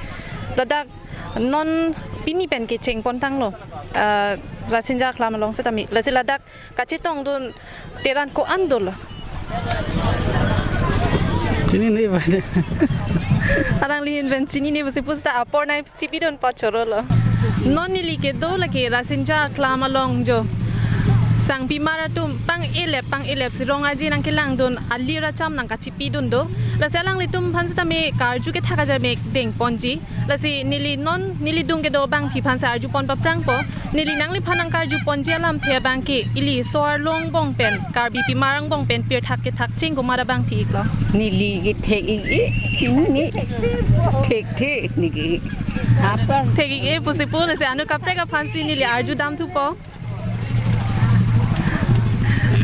ladak non pini pen kecheng pontanglo, ah, Rasinja Aklam along sitame. Lasi ladak kachetong dun teran ko-an dolo? Chinine ba. Alangli ahin pen chinine pusi pu seta apor nangchipi dun apot chorolo. Non neli kedo lake Rasinja Aklam along jo. Sangpimar atum pang-elep pang-elep si rong aje nangkelangdun, alir acham nangkachipidun do. Lasi alanglitum aphan sitame karju kethak ajame dengponji. Lasi neli non neli dung kedo abangpi aphan si arjupon paprangpo. Neli nangliphan nangkarjuponji alamthe abangke ili so-arlo angbong pen, Karbi pimar angbong pen pirthak kethak cheng komat abangpi iklo? Neli ke thek-ik-e, ne thekthe neke. Apa? Thek-ik-e pusi pu, lasi anut kaprek aphan si neli arjudamthupo.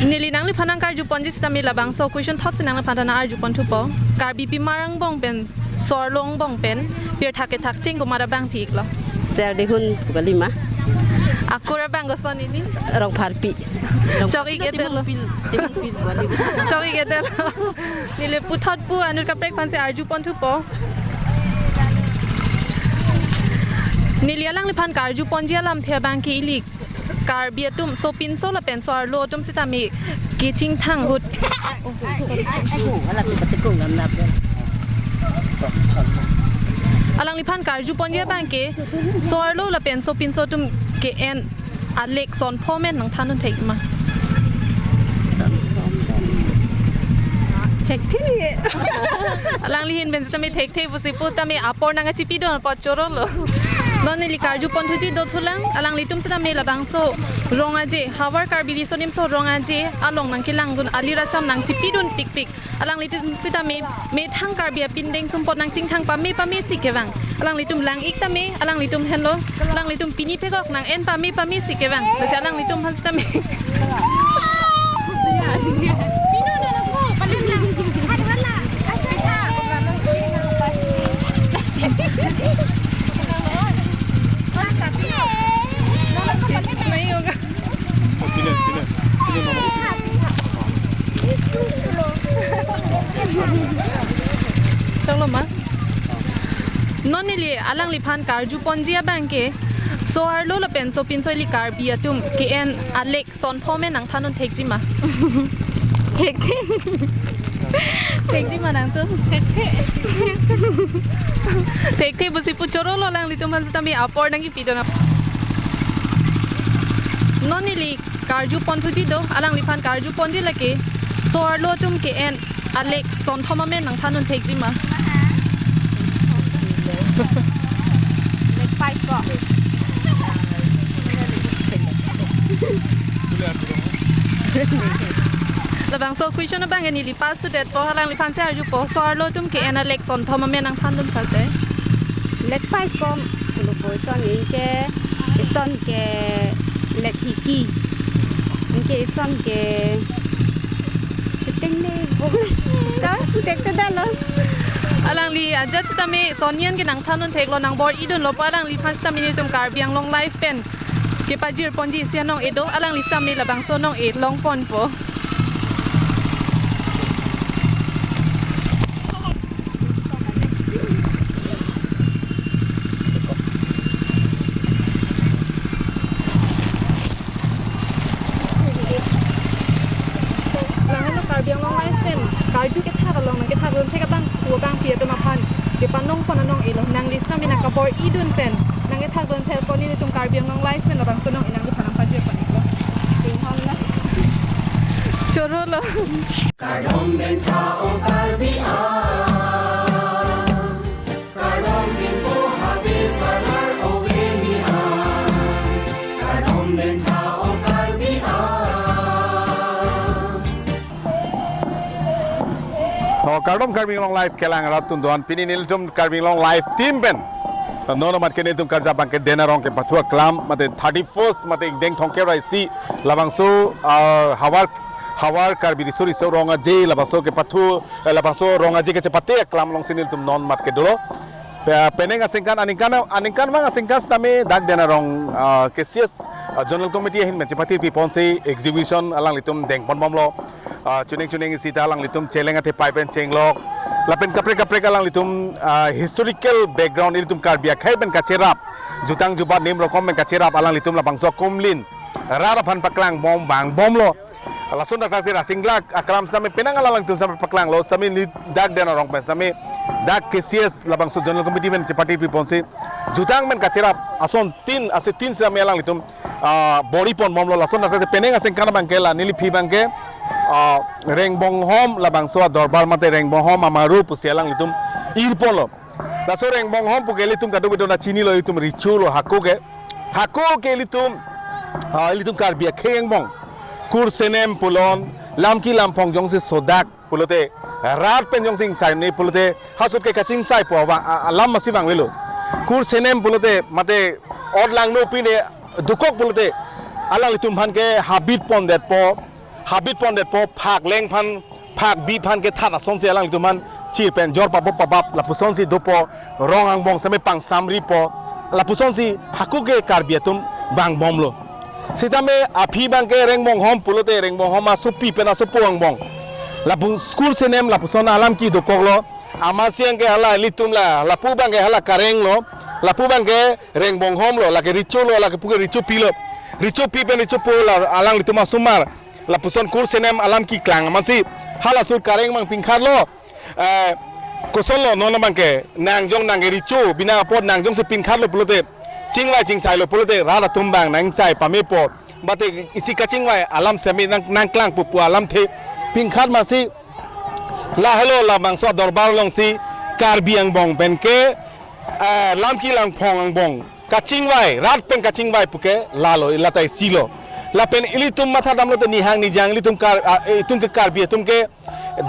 Neli nangliphan nangkarjuponji sitame labangso question thot si nangliphan ta nang-arjuponthupo. Karbi pimar angbong pen, so-arlo angbong pen pirthak kethak cheng komat abangpi iklo? Serdihun pu kalima. Akur abang koson ini? Rongpharpi. Chok-ik-edetlo. Timungpil, Timungpil pu kalima. Chok-ik-edetlo. Neli puthot pu anut kaprek aphan si arjuponthupo. Neli alangliphan karjuponji alamthe abangke ili Karbi atum sopinso lapen so-arlo atum sitame kechingthang ahut. Alangliphan karjuponji abangke so-arlo lapen sopinso atum ke-en alek son pho amen nangthandun thekma? Thekthe. Alangli ahin pen sitame thekthe pusi pu tame apor nangkachipidun apot chorolo. Non neli karjuponthuji dothulang, alanglitum sitame labangso rong aje, havar Karbi Riso Nimso Rong Aje along nangkelangdun, alir acham nangchipidun pikpik. Alanglitum sitame methang Karbi apindeng sumpot nangchingthang pame pame si kevang. Alanglitum lang-ik tame, alanglitum henlo, alanglitum pini pekok nang-en pame pame si kevang. Lasi alanglitum aphan sitame. Choklo ma? Non neli alangliphan karjuponji abangke so-arlo lapen sopinso ili Karbi atum ke-en alek son pho amen nangthandun thekjima? Thekthe. Thekjima nangtum? Thekthe. Thekthe pusi pu chorolo, alanglitum aphan sitame apor nangkipidun. Non neli karjuponthuji do, alangliphan karjuponji lake so-arlo atum ke-en alek son thom amen nangthandun thekjima? Lek pai ko. Labangso question abang neli pass to that po, alangliphan si arjupo, so-arlo atum ke-en alek son thom amen nangthandun palte. Lek pai ko, pulo po, ison anke, ison ke lek hiki. Anke ison ke Chiteng ne bo. Ka, thekthe detlo. Alangli ajat sitame son nian ke nangthandun theklo, nangbor-idunlo po, alangliphan sitame nelitum Karbi Anglong Live pen kepajirponji isi anong-e do, alangli sitame labangso anong-e longponpo. Lahenlo Karbi Anglong Live pen karju kethak along nangkethakdun thek abang, pu abangpi atum aphan kepanongpon anong-elo, nangli sitame nangkabor-idun pen nangkethakdun thekpo, nelitum Karbi Anglong Live pen labangso anong-e nangliphan nangpajirpon-iklo. Chinghon na. Chorolo. Kardom bentha o Karbi a. Kardom bentha o Karbi a. O, kardom Karbi Anglong Live kelang rat atum do-an, pini nelitum Karbi Anglong Live team pen non amat ke nelitum karja abangke Dena Rong kepathu aklam, mate thirty-first, mate ingdeng thomkep ra isi, labangso, ah, havar, havar Karbi Riso Nimso Rong Aje, labangso kepathu, eh, labangso Rong Aje kachepate aklam alongsi nelitum non amat ke dolo. Pe-, penang aningkan, aningkan, aningkanvang aningkan sitame dak Dena Rong, ah, K C S, ah, Zonal Committee ahin pen chepatiri ponsi exhibition alanglitum dengponbomlo. Ah, chuning chuning isi ta alanglitum cheleng athepai pen chenglok. Lapen kaprek kaprek alanglitum, ah, historical background, ilitum Karbi akhei pen kacherap, jutang jubat nim rokom pen kacherap alanglitum labangso akumlin rat aphan paklangbom vangbomlo. Lason dak si Rasinglak aklam sitame penang alanglitum sitame paklanglo, sitame neli dak Dena Rong pen sitame dak K C S labangso Zonal Committee pen chepatiri ponsi jutang pen kacherap ason tin, ase tin sitame alanglitum ah, bor-i ponbomlo. Lason nasa penang asengkan abangke la neliphi abangke, ah, Rengbonghom labangso adorbar mate Rengbonghom amaru pusi alanglitum irponlo. Laso Rengbonghom puke ilitum kadokave dona chinilo, ilitum recho lo hako ke. Hako ke ilitum, ah, ilitum Karbi akhei angbong. Kursenem pulo, lamki lamphong jongsi sodak pulote, rat pen jongsi ingsai ne pulote, halaso ahut ke kachingsai pu abang, a, alam masi vangvelo. Kursenem pulote, mate odlangno pine dokok pulote, alanglitum aphan ke habit pondetpo, habit pondetpo, phak leng aphan, phak bi aphan kethat asonsi alanglitum aphan chir pen jor pabap pabap, lapusonsi dopo, rong angbong seme pangsamripo, lapusonsi hako ke Karbi atum vangbomlo. Sitame aphi abangke Rengbonghom pulote, Rengbonghom asopi pen asopo angbong. Lapu Kursenem lapuson alamki dokoklo. Amatsi abangke hala ilitum la, lapu abangke hala kareng lo, lapu abangke Rengbonghom lo, lake recho lo, lake puke rechopi lo. Rechopi pen rechopo la alanglitum asomar. Lapuson Kursenem alamki klang amatsi halaso ahut kareng abang pingkhatlo. Eh, kosonlo non abangke, nang jong nang ke recho, bina apot nang jongsi pingkhatlo pulote, chingvai chingsailo pulote, rat atum abang nang ingsai pamepo. Mate isi kachingvai alam seme nang, nangklangpo pu alamthe pingkhat amatsi, lahelo labangso adorbar alongsi Karbi angbong penke, eh, lamki lamphong angbong kachingvai, rat pen kachingvai puke lalo, lata isilo. Lapen ilitum matha damlote nihang nijang ilitum Kar-, ah, eh, itum ke Karbi atum ke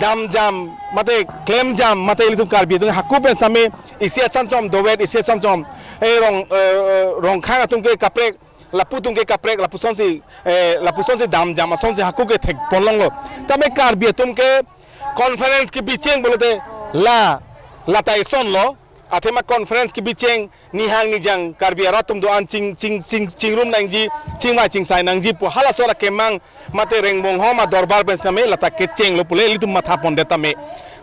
damjam, mate klemjam, mate ilitum Karbi atum hako pen seme isi achomchom dovet, isi achomchom, eh, rong, eh, eh, rongkhang atum ke kaprek, lapu atum ke kaprek, lapusonsi, eh, lapusonsi damjam asonsi hako ke thekponlonglo. Tame Karbi atum ke conference kebicheng pulote la, lata isonlo. Athema conference kebicheng, nihang nijang Karbi arat atum do-an ching, ching, ching, chingrum nangji, chingvai chingsai nangji pu halaso akemang mate Rengbonghom adorbar pen sitame lata kechenglo pule ilitum matha pondet tame.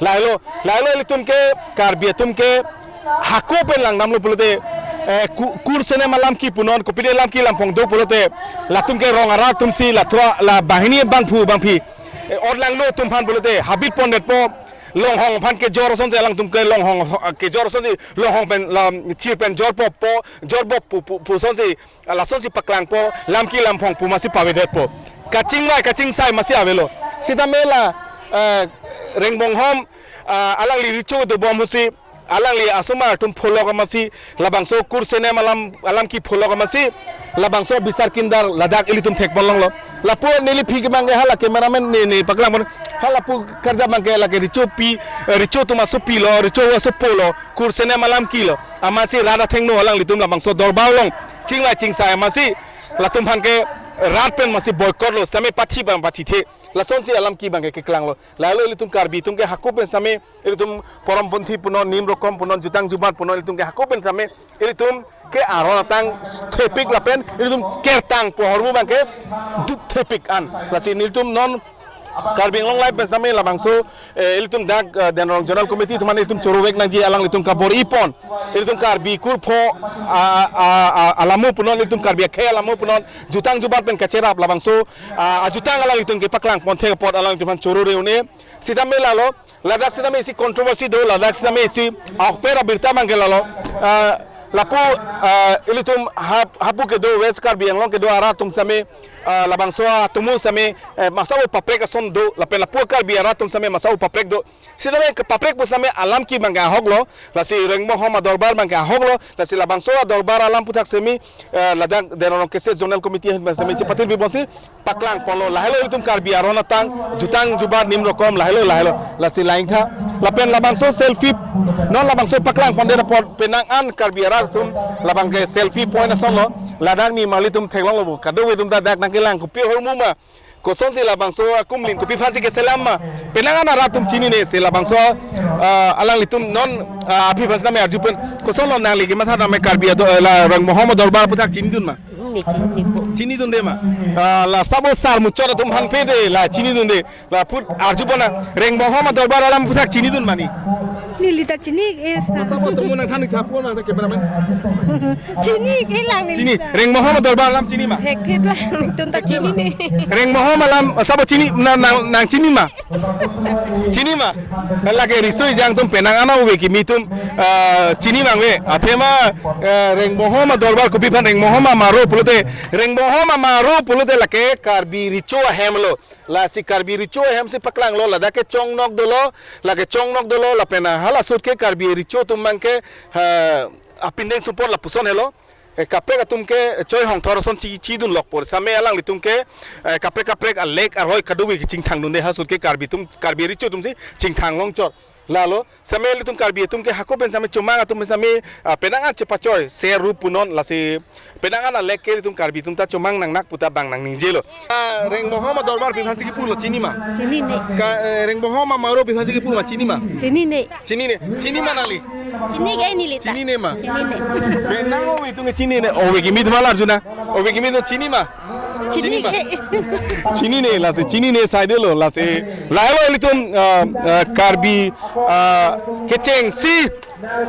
Lahelo, lahelo ilitum ke Karbi atum ke hako pen langdamlo pulote, eh, ku-, Kursenem alamki punon, kopine lamki lamphong do pulote, latum ke rong arat atumsi, la thua, la banghini bangphu bangphi, eh, odlangno atum aphan pulote habit pondetpo, longhong aphan kejor asonsi alangtum ke longhong, eh, kejor asonsi longhong pen la chir pen jorpo po, jorpo pu, pu, pu asonsi, ah, lasonsi paklangpo, lamki lamphong pu amatsi pavedetpo. Kachingvai kachingsai amatsi avelo. Sitame la, eh, Rengbonghom, ah, alangli recho dobom ahutsi, alangli asomar atum pholok amatsi, labangso Kursenem alam, alamki pholok amatsi, labangso bisar kindar ladak ilitum thekponlonglo. Lapu neliphi ke abangke hala cameraman ne, ne paklangpon. Hala pu karja abangke lake rechopi, eh, recho atum asopilo, recho asopolo, Kursenem alamkilo. Amatsi rat athengno alanglitum labangso dorbar along chingvai chingsai amatsi latum aphan ke rat pen amatsi boycott lo, sitame pathi abang pathithe. Lasonsi alamki abangke keklanglo. Lahelo ilitum Karbi atum ke hako pen sitame ilitum porom ponthi punon, niyom rokom punon, jutang jubat punon, ilitum ke hako pen sitame ilitum ke aron atang thepik lapen ilitum kertang pu ahormu abangke duk thepik an. Lasi nelitum non Karbi Anglong Live pen sitame labangso, eh, ilitum dak, eh, Denrong Zonal Committee atum aphan ilitum choro vek nangji, alanglitum kabor-i pon. Ilitum Karbi kurpho, a, a, a, a, alamo punon, ilitum Karbi akhei alamo punon, jutang jubat pen kacherap labangso, a, ajutang alanglitum kepaklang pon thek apot alanglitum aphan choro re-un-e. Sitame lalo, ladak sitame isi controversy do, ladak sitame isi ahokpet abirta abangke lalo. Ah, lapu, ah, ilitum hap-, hapu kedo West Karbi Anglong kedo arat atum sitame, ah, labangso atomo sitame, eh, masa vo paprek ason do, lapen lapu Karbi arat atum sitame masa vo paprek do. Sitame kepaprek pu sitame alamki abangke ahok lo, lasi Rengbonghom adorbar abangke ahok lo, lasi labangso adorbar alam aputhak sitame, eh, ladak Denrong K C Zonal Committee ahin sitame chepatir bi bonsi, paklang ponlo, lahelo ilitum Karbi aron atang, jutang jubat niyom rokom, lahelo, lahelo, lasi laingtha. Lapen labangso selfie, non labangso paklang pondet apot penang an Karbi arat atum labangke selfie point asonlo, ladak ni malitum theklonglo bo, kadokave atum ta dak nangkelang kopi ahormu ma, kosonsi labangso akumlin kopi aphansi keselam ma, penang an arat atum chinine si labangso, ah, alanglitum non, ah, aphi aphan sitame arju pen, kosonlo nangli kematha tame Karbi ado, eh, la Rengbonghom adorbar aputhak chinidun ma? Hmm, ne chinine po. Chinidunde ma? Ah, la sabo sar muchot atum aphan pede la chinidunde. La put arju pon na Rengbonghom adorbar alam aputhak chinidun ma ni? Neli ta chini-ik-e sa. Masa bo tumun nangthan-ik tha, pon nang ta cameraman. Chini-ik-e lang neli. Chini, ta. Rengmonghom adorbar alam chini ma? Thekthe lang, netum ta chinine. Rengmonghom alam, masa bo chini, nang, nang, nang chini ma? Chini ma? Lake riso ejang atum penang an ove kimi atum, ah, chini ma ave. Athema, eh, Rengmonghom adorbar kopi aphan Rengmonghom amaro pulote, Rengmonghom amaro pulote lake Karbi Recho ahem lo. Lasi Karbi Recho ahem si paklanglo, ladak ke chongnok dolo, lake chongnok dolo, lapen hala ahut ke Karbi Recho atum abang ke, ha, apindeng sumpot lapuson helo. Eh, kaprek atum ke choi hongthor ason chi, chidun lokpo. Same alanglitum ke, eh, kaprek kaprek alek arhoi kadokave kachingthang dunde, ha ahut ke Karbi atum, Karbi Recho atum si chingthang longchot. Lalo, same ilitum Karbi atum ke hako pen same chomang atum pen same, ah, penang an chepachoi, ser rup punon, lasi penang an alek ke ilitum Karbi atum ta chomang nangnak pu ta bang nangningjelo. Ah, Rengmonghom adorbar pi aphan si kipulo, chini ma? Chinine. Ka, eh, Rengmonghom amaro pi aphan si kipu ma, chini ma? Chinine. Chinine. Chini ma nangli? Chini-ik-e neli ta. Chinine ma? Chinine. Penang ove atum ke chinine. Ove kimi atum alar juna. Ove kimi atum chini ma? Chini-ik-e. Chinine, lasi chinine saidelo, lasi lahelo ilitum, ah, ah, Karbi, ah, kechengsi,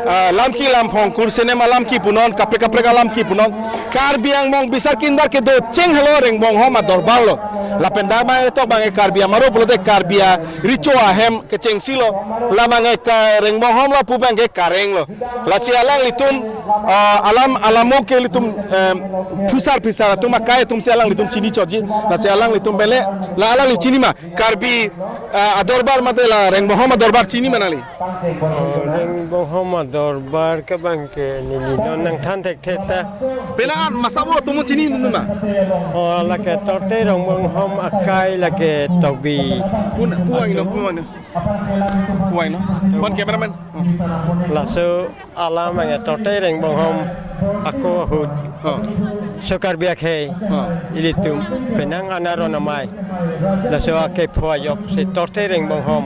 ah, lamki lamphong, kursenem alamki punon, kaprek kaprek alamki punon. Karbi angbong bisar kinbar kedo cheng helo Rengmonghom adorbar lo. Lapen dak abang tok abang Karbi amaro pulote Karbi a Recho ahem kechengsi lo. Labang ka Rengmonghom lapu abang ke Kareng lo. Lasi alanglitum, ah, alam, alamo ke ilitum, em, phusar phisar atum akai atum si alanglitum chini chotji. Lasi alanglitum bele, la alangli chini ma? Karbi, ah, adorbar mate la Rengmonghom adorbar chini ma nangli? Oh, Rengmonghom adorbar ke abang ke neli non nangthan thekthe ta. Penang an masa bo tumun chinidun ma? Oh, lake torte Rengmonghom akai lake Tokbi. Pon, pon vangnon, pon vangnon. Pon vangnon. Pon cameraman. Oh. Laso alam abang ke torte Rengmonghom ako ahut. Ha. So Karbi akhei. Ha. Ilitum penang an aron amei. Laso akepho ajok si torte Rengmonghom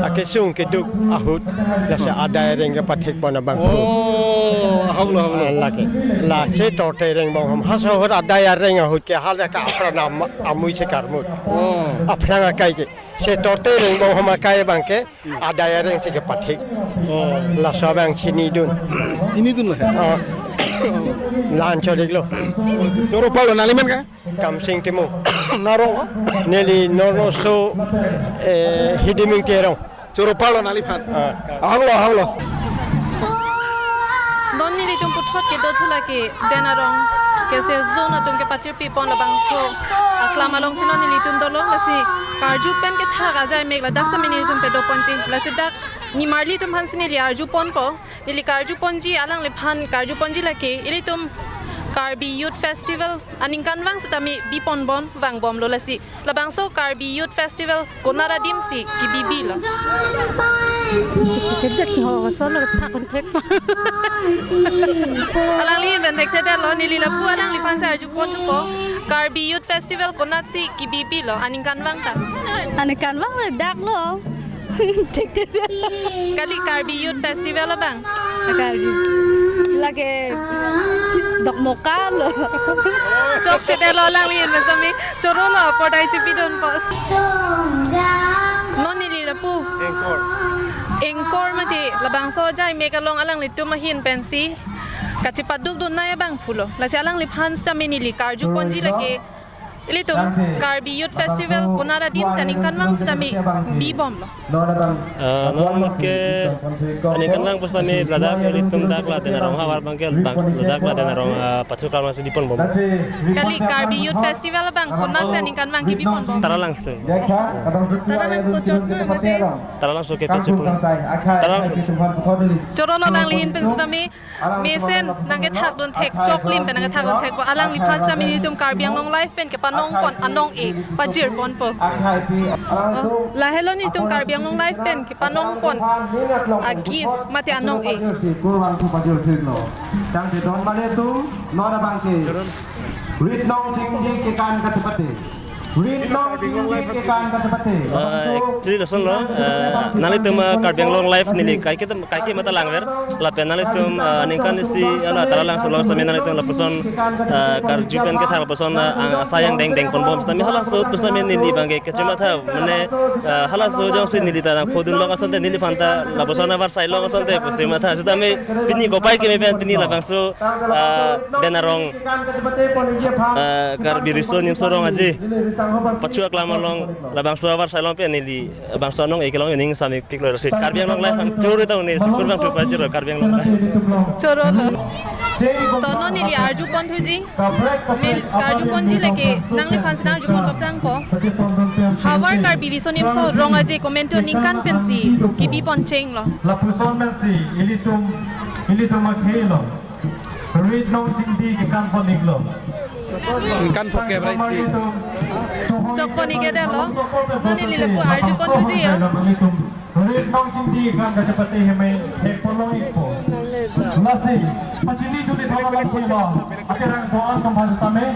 akesung keduk ahut. Laso adai areng kepathek pon abang. Oh, ahok lo, ahok lo. Ah, lake. Lasi torte Rengmonghom. Ha ahut adai areng ahut ke hala ka apran am-, amui si karmut. Oh. Aphrang akai ke. Si torte Rengmonghom akai abang ke. Adai areng si kepathek. Oh. Laso abang chinidun. Chinidun lo. Oh. La-an chot-iklo. Oh, choro palo, nangli men ke? Kamsing Timung. Narong? Neli Nornoso, eh, Hidiming Terong. Choro palo nangliphan. Ah. Ahok lo, ahok lo. Non nelitum puthot kedo thu lake Den Arong K C S zone atum kepatirpi pon labangso aklam alongsi non nelitum dolo, lasi karju pen kethak ajai mek ladak sitame nelitum pado ponji, lasi dak nimarli atum aphan si neli arju ponpo, neli karju ponji, alangliphan karju ponji lake ilitum Karbi Youth Festival aningkanvang sitame bi ponbom vangbomlo, lasi labangso Karbi Youth Festival konat adim si kebibilo. Kedet ho, solo thak konthek. Alangli ahin pen thekthedetlo, neli lapu alangliphan si arju pon thupo. Karbi Youth Festival konat si kebibilo, aningkanvang ta? Aningkanvang le dak lo. Thekthedet. Kali Karbi Youth Festival abang? Karbi. Lake Dokmoka lo. Chokchedetlo alangli ahin pen sitame. Chorolo, pordai chepidunpo. Non neli lapu. Anchor. Anchor mate labangso ajai mek along alanglitum ahin pensi kachepadukdun nai abang pulo. Lasi alangliphan sitame neli karju ponji lake ilitum Karbi Youth Festival konat adim si aningkanvang sitame bibomlo. Ah, non ke aningkanvang pusitame ladak ilitum dak la Den Arong havar abang ke bang ladak la Den Arong, ah, pathurkam si bi ponbom. Kali Karbi Youth Festival abang konat si aningkanvang kebi ponbom? Taralangso. Taralangso chot ma mate? Taralangso ke pes pun. Taralangso. Chorolo alangli ahin pen sitame mesen nangkethakdun thek, choklim pen nangkethakdun thekpo. Alangliphan sitame nelitum Karbi Anglong Live pen kepanong pon anong-e pajir ponpo. Oh, lahelo nelitum Karbi Anglong Live pen kepanong pon a-gift mate anong-e. Tangte don mane atum, non abang ke rit nong chingdi kekan kachepate. Rit nong chingdi kekan kachepate. Eh, actually, lason lo, eh, nanglitum, eh, Karbi Anglong Live neli kaike tem, kaike mata langver, lapen nanglitum, eh, aningkan isi, ala Taralangso along sitame nanglitum lapuson, eh, karju pen kethak lapuson, eh, ang asai angdeng dengponbom sitame halaso pusitame neli abangke kachematha, mane, eh, halaso jongsi neli ta nangphodun long asonte neliphan ta lapuson avarsai long asonte pusi matha sitame pini kopai keme pen pini labangso, eh, Den Arong, eh, Karbi Riso Nimso Rong Aje pachu aklam along labangso avarsai long pen neli bangso anong-e kelong ning sami piklo rasi Karbi Anglong Live an choro tang ne sukur bang chupa choro Karbi Anglong Live. Choro lo. To non neli arjupon thuji. Neli arjupon ji lake nangliphan si nang arjupon paprang ko. Havar Karbi Riso Nimso Rong Aje komento ningkan pensi kibipon chenglo. Lapuson pensi ilitum, ilitum akhei lo. Rit nong chingdi kekan pon-iklo. Ningkan pho ke brai si. Chokpon-ik ke detlo. Non neli lapu arjupon thuji yo. Rit nong chingdi kekan kachepate hemei hek polong-ikpo. Lasi pachini tuni thoma laki lo. Aterang po an tom bhaj tame.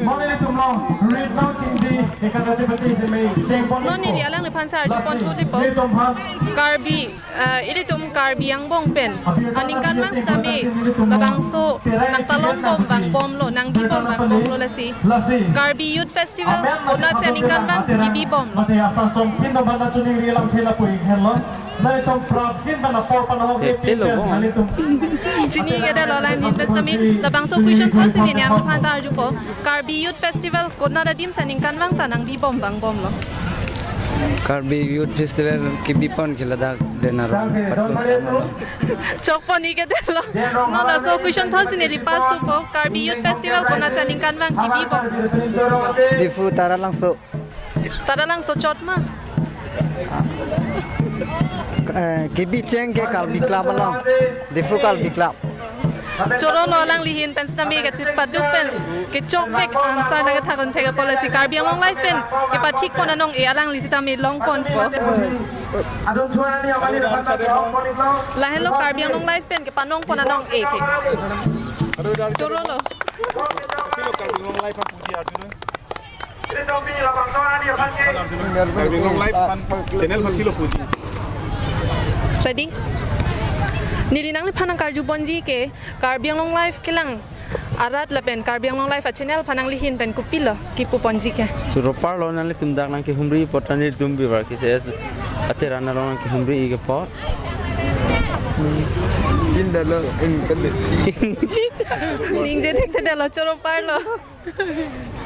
Non nelitum lo. Rit nong chingdi kekan kachepate hemei chengpon-ikpo. Non neli alangliphan si arjupon thuji po. Lasi nelitum aphan Karbi, eh, ilitum Karbi angbong pen aningkanvang sitame labangso nangtalongbom vangbomlo, nangbibom vangbomlo lasi Karbi Youth Festival konatsi aningkanvang kibibomlo. Mate asal chongtin do bana chuning ri alam thela puri henlo. Nelitum prapjin bana por panahok. Eh, epin telo pen bong. Nelitum. Chini ke detlo lain hin pen sitame labangso question thotsi neli nangliphan ta arjupo. Karbi Youth Festival konat adim si aningkanvang ta nangbibom vangbomlo. Karbi Youth Festival kibipon ke ladak Den Arong. Chokpon-ik ke detlo. Non laso question thotsi neli pass thupo. Karbi Youth Festival konatsi aningkanvang kibibom. Diphu Taralangso. Taralangso chot ma? Eh, kibi cheng ke Karbi Club along. Diphu Karbi Club. Choro lo alangli ahin pen sitame kachipaduk pen kechokpek answer nangkethak-un thek apot lasi Karbi Anglong Live pen kepathikpon anong-e alangli sitame longponpo. Lahenlo Karbi Anglong Live pen kepanongpon anong-e ke. Choro lo. Karbi Anglong Live aphan channel aphan pilo puji. Tadi neli nangliphan nangkarjuponji ke Karbi Anglong Live kelang arat lapen Karbi Anglong Live a channel aphan nangli ahin pen kopilo kipuponji ke. Choro parlo, nanglitum dak nangkehumri apot nelitum bivar ke ses ate ran along nangkehumri-ik apot. Indalo, in kali. Ningje thekthedetlo, choro parlo.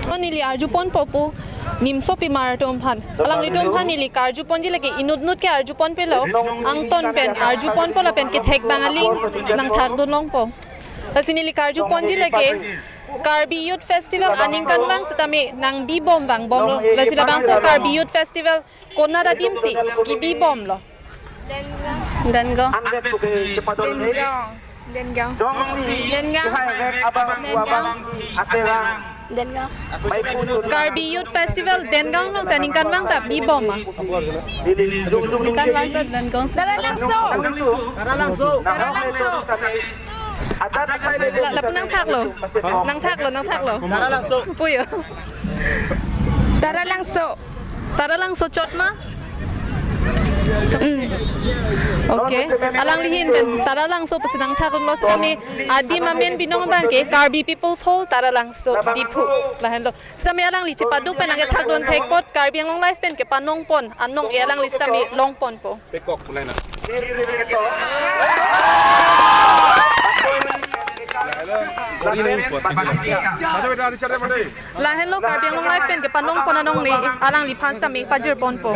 Non neli arjuponpo pu Nimsopimar atum aphan. Alanglitum aphan neli karjuponji lake inutnut ke arjuponpelo. Angton pen arjuponpo lapen kethek abang aling nangthakdun longpo. Lasi neli karjuponji lake Karbi Youth Festival aningkanvang sitame nangbibom vangbomlo. Lasi labangso Karbi Youth Festival konat adim si kibibomlo. Dengang. Dengang. Dengang. Dengang. Dengang. Dengang. Karbi Youth Festival Dengang along si aningkanvang ta bibom ma? Aningkanvang ta Dengang. Taralangso. Taralangso. Taralangso. La, lapu nangthaklo. Nangthaklo, nangthaklo. Puyo. Taralangso. Taralangso chot ma? Mm. Okay. Alangli ahin pen Taralangso pusi nangthakdunlo sitame adim amen binong abangke Karbi People's Hall Taralangso Diphu. Lahenlo. Sitame alangli chipaduk pen nangkethakdun thek apot Karbi Anglong Live pen kepanongpon anong-e alangli sitame longponpo. Pekok pulai na. Lahenlo Karbi Anglong Live pen kepanongpon anong-e alangliphan sitame pajirponpo.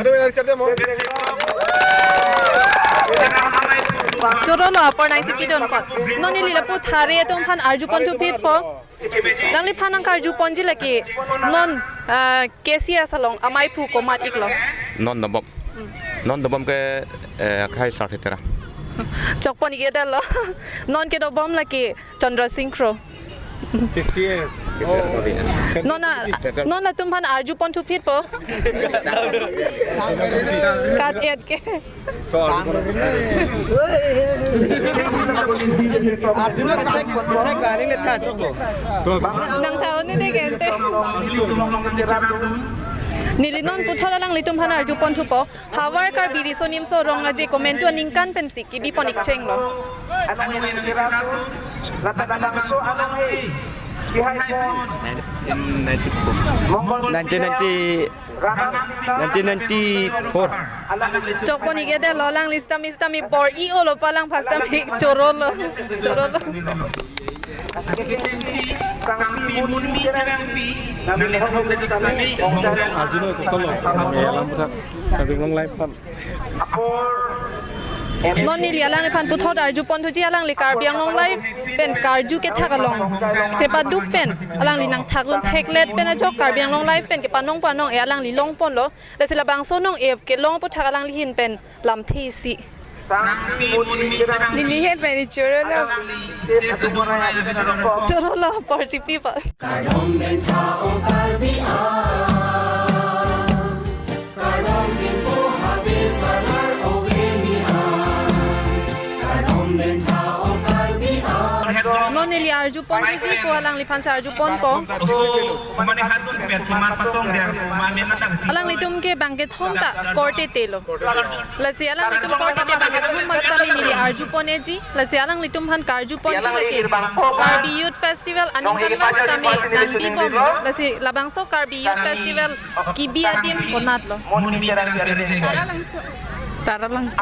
Choro lo apor nangchipidun apot. Non neli lapu thare atum aphan arjupon thuphitpo. Nangliphan nangkarjuponji lake non, ah, K C S along amaiphu komat-iklo? Non dobom. Hmm. Non dobom ke, eh, akhai Sarthe Terang. Chokpon-ik ke detlo. Non kedobom lake Chandra Sing Kro. K C S. Non a, non atum aphan arjupon thuphitpo. Kat et ke. Arjun no kethek, kethek garing le tha choklo. Nangtha-un-e de gente. Neli non puthot alanglitum aphan arjupon thupo. Havar Karbi Riso Nimso Rong Aje komantu aningkan pensi kibipon ikchenglo. Nineteen ninety, nineteen ninety-four. Chokpon ik-edetlo, alangli sitame sitame bor-i-olo, palangphan sitame chorolo, chorolo. Arjun no kosonlo, alam puthot, Karbi Anglong Live aphan. Non neli alangliphan puthot arjupon thuji, alangli Karbi Anglong Live pen karju kethak along chepaduk pen alangli nangthaklun theklet pen ajok Karbi Anglong Live pen kepanongpon anong-e alangli longponlo. Lasi labangso anong-e kelong aphuthak alangli ahin pen lamthe isi. Neli ahin pen chorolo. Chorolo, porsi pipa. Kardom den tha o Karbi a. Kardom den po habe salar o gemi a. Kardom den tha o Karbi a. Non neli arjupon thuji ko, alangliphan si arjuponpo. Oso, mane hatun pet, mar patong dia, ma mena tak. Alanglitum ke bangkethom ta korte telo. Lasi alanglitum korte te bangkethom ma sitame neli arjupon-eji. Lasi alanglitum aphan karjupon-ji lake Karbi Youth Festival aningkan ma sitame nangbibomlo. Lasi labangso Karbi Youth Festival kebi adim konatlo. Tara Langso. Tara Langso.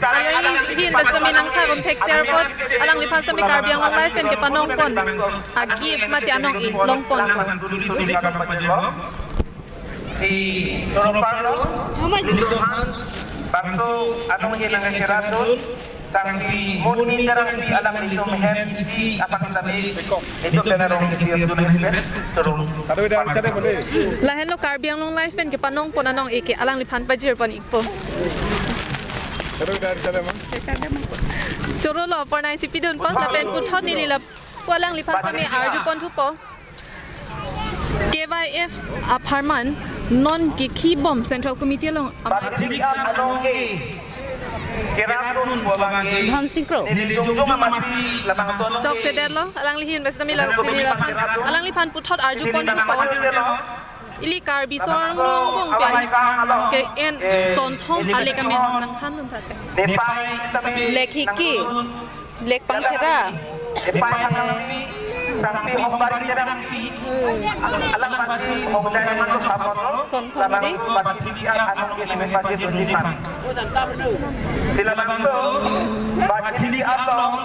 Alangli ahin pen sitame nangthaklun thekser apot, alangliphan sitame Karbi Anglong Live pen kepanongpon a-gift mate anong-e longponpo. Si Sorong Parlo, Ludohan, bangso anong-e nangcheradun, tangsi Muni Terangpi alanglitum hem isi aphan sitame, itum denarong isi Sorong. Lahenlo Karbi Anglong Live pen kepanongpon anong-e ke alangliphan pajirpon ikpo. Chorolo, apor nangchipidunpo, lapen puthot neli la ko alangliphan sitame arjupon thupo. K Y F apharman non kekhibom Central Committee along amei. Bathili anong-e keradun pu abang ke Dhon Sing Kro. Neli jongjong amatsi labangso anong-e. Chokchedetlo, alangli ahin pen sitame lang sini la. Alangliphan puthot arjupon thupo. Ili Karbi Sorong Longbong pen ke-en sonthom alek amen nangthanlun thate. Nepei sitame Lekhiki. Lekpang Thera. Nepei aphansi Tangpi Hongbari Terangpi. Alangphansi Hongbari Terangpi. Sonthom di. Bathili anong-e nepei pajirpon. Si labangso Bathili along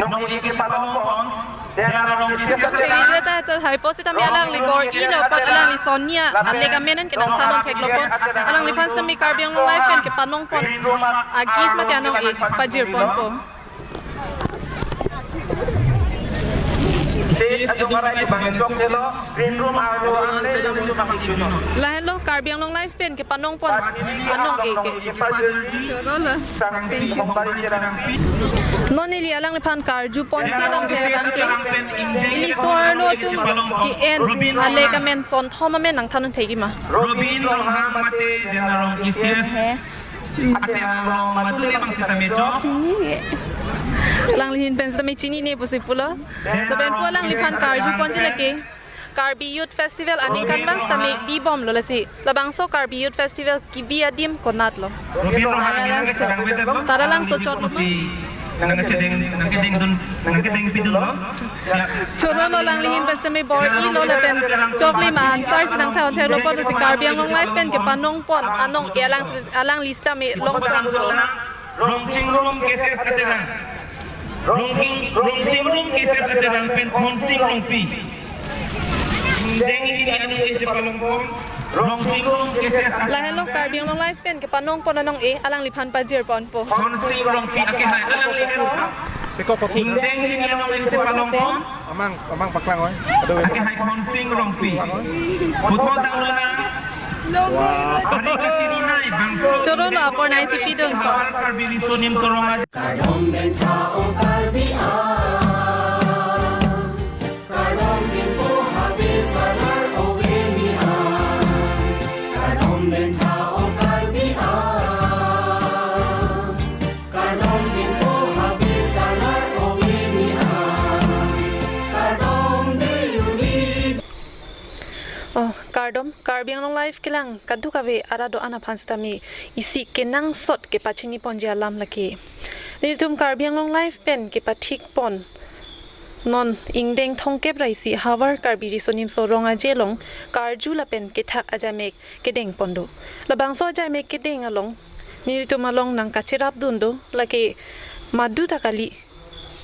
anong-e kepalongpon. Denarong isi. Teresa ta, ta haipo sitame alangli bor-ilo apot alangli son-nia alek amen an ke nangthanlun theklopo. Alangliphan sitame Karbi Anglong Live pen kepanongpon a-gift mate anong-e pajirponpo. Stage ajong arai bang chokchelo, green room arlo anle jong jong bang juno. Lahenlo Karbi Anglong Live pen kepanongpon anong-e ke. Chorolo. Non neli alangliphan karjuponji alamthe abang ke, ili so-arlo atum ke-en alek amen sonthom amen nangthanlun thekji ma. Robin Ronghang mate Denarong K C S. Ate Ronghang madu le bang sitame chok. Alangli ahin pen sitame chinine pusi pulo. Lapen pu alangliphan karjuponji lake Karbi Youth Festival aningkan bang sitame bibomlo, lasi labangso Karbi Youth Festival kebi adim konatlo. Robin Ronghang aning nangchedang bete lo. Tara Langso chot lo. Si nangchedeng, nangkedengdun, nangkedengpidunlo. Ya. Chorolo, alangli ahin pen sitame bor-ilo lapen choklim answer si nangthan theklopo, lasi Karbi Anglong Live pen kepanongpon anong-e alang, alangli sitame longponpo. Rongchingrum K C S aterang. Rongching, Rongchingrum K C S aterang pen Khonsing Rongpi. Ingdeng hini anong-e chepalongpon. Rongchingrum K C S aterang. Lahenlo Karbi Anglong Live pen kepanongpon anong-e alangliphan pajirponpo. Khonsing Rongpi akehai alangli hero. Ingdeng hini anong-e chepalongpon. Amang, amang paklang oi. Aduh. Akehai Khonsing Rongpi. Puthot tanglo nang. Wah. Hari katirinai bangso. Chorolo, apor nangchipidunpo. Havar Karbi Riso Nimso Rong Aje. Kardom den tha o Karbi a. Karbi Anglong Live kelang kadokave arat do-an aphan sitame isi kenangsot kepachini ponji alam lake. Nelitum Karbi Anglong Live pen kepathik pon non ingdeng thomkep ra isi Havar Karbi Riso Nimso Rong Aje along karju lapen kethak ajaimek kedeng pon do. Labangso ajaimek kedeng along nelitum along nangkacherapdun do, lake madu ta kali,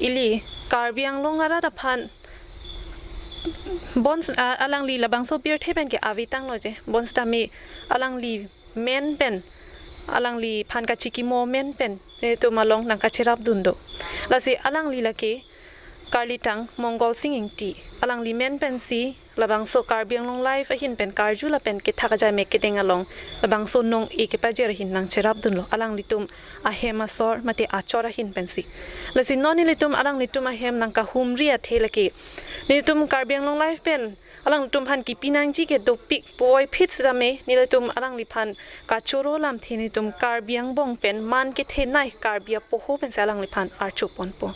ili Karbi Anglong arat aphan bons-, a-, alangli labangso pirthe pen ke avi tanglo je, bonsitame alangli men pen, alangliphan kachikimo men pen nelitum along nangkacherapdun do. Lasi alangli lake Karlitang Mongol Sing Ingti, alangli men pensi labangso Karbi Anglong Live ahin pen karju lapen kethak ajaimek kedeng along labangso nong-e kepajir ahin nangcherapdunlo. Alanglitum ahem asor mate achor ahin pensi. Lasi non nelitum alanglitum ahem nangkahumri athe lake, nelitum Karbi Anglong Live pen alanglitum aphan kipi nangji ke dopik puvoiphit sitame nelitum alangliphan kachoro lamthe nelitum Karbi angbong pen man kethenei Karbi apoho pensi alangliphan archo ponpo.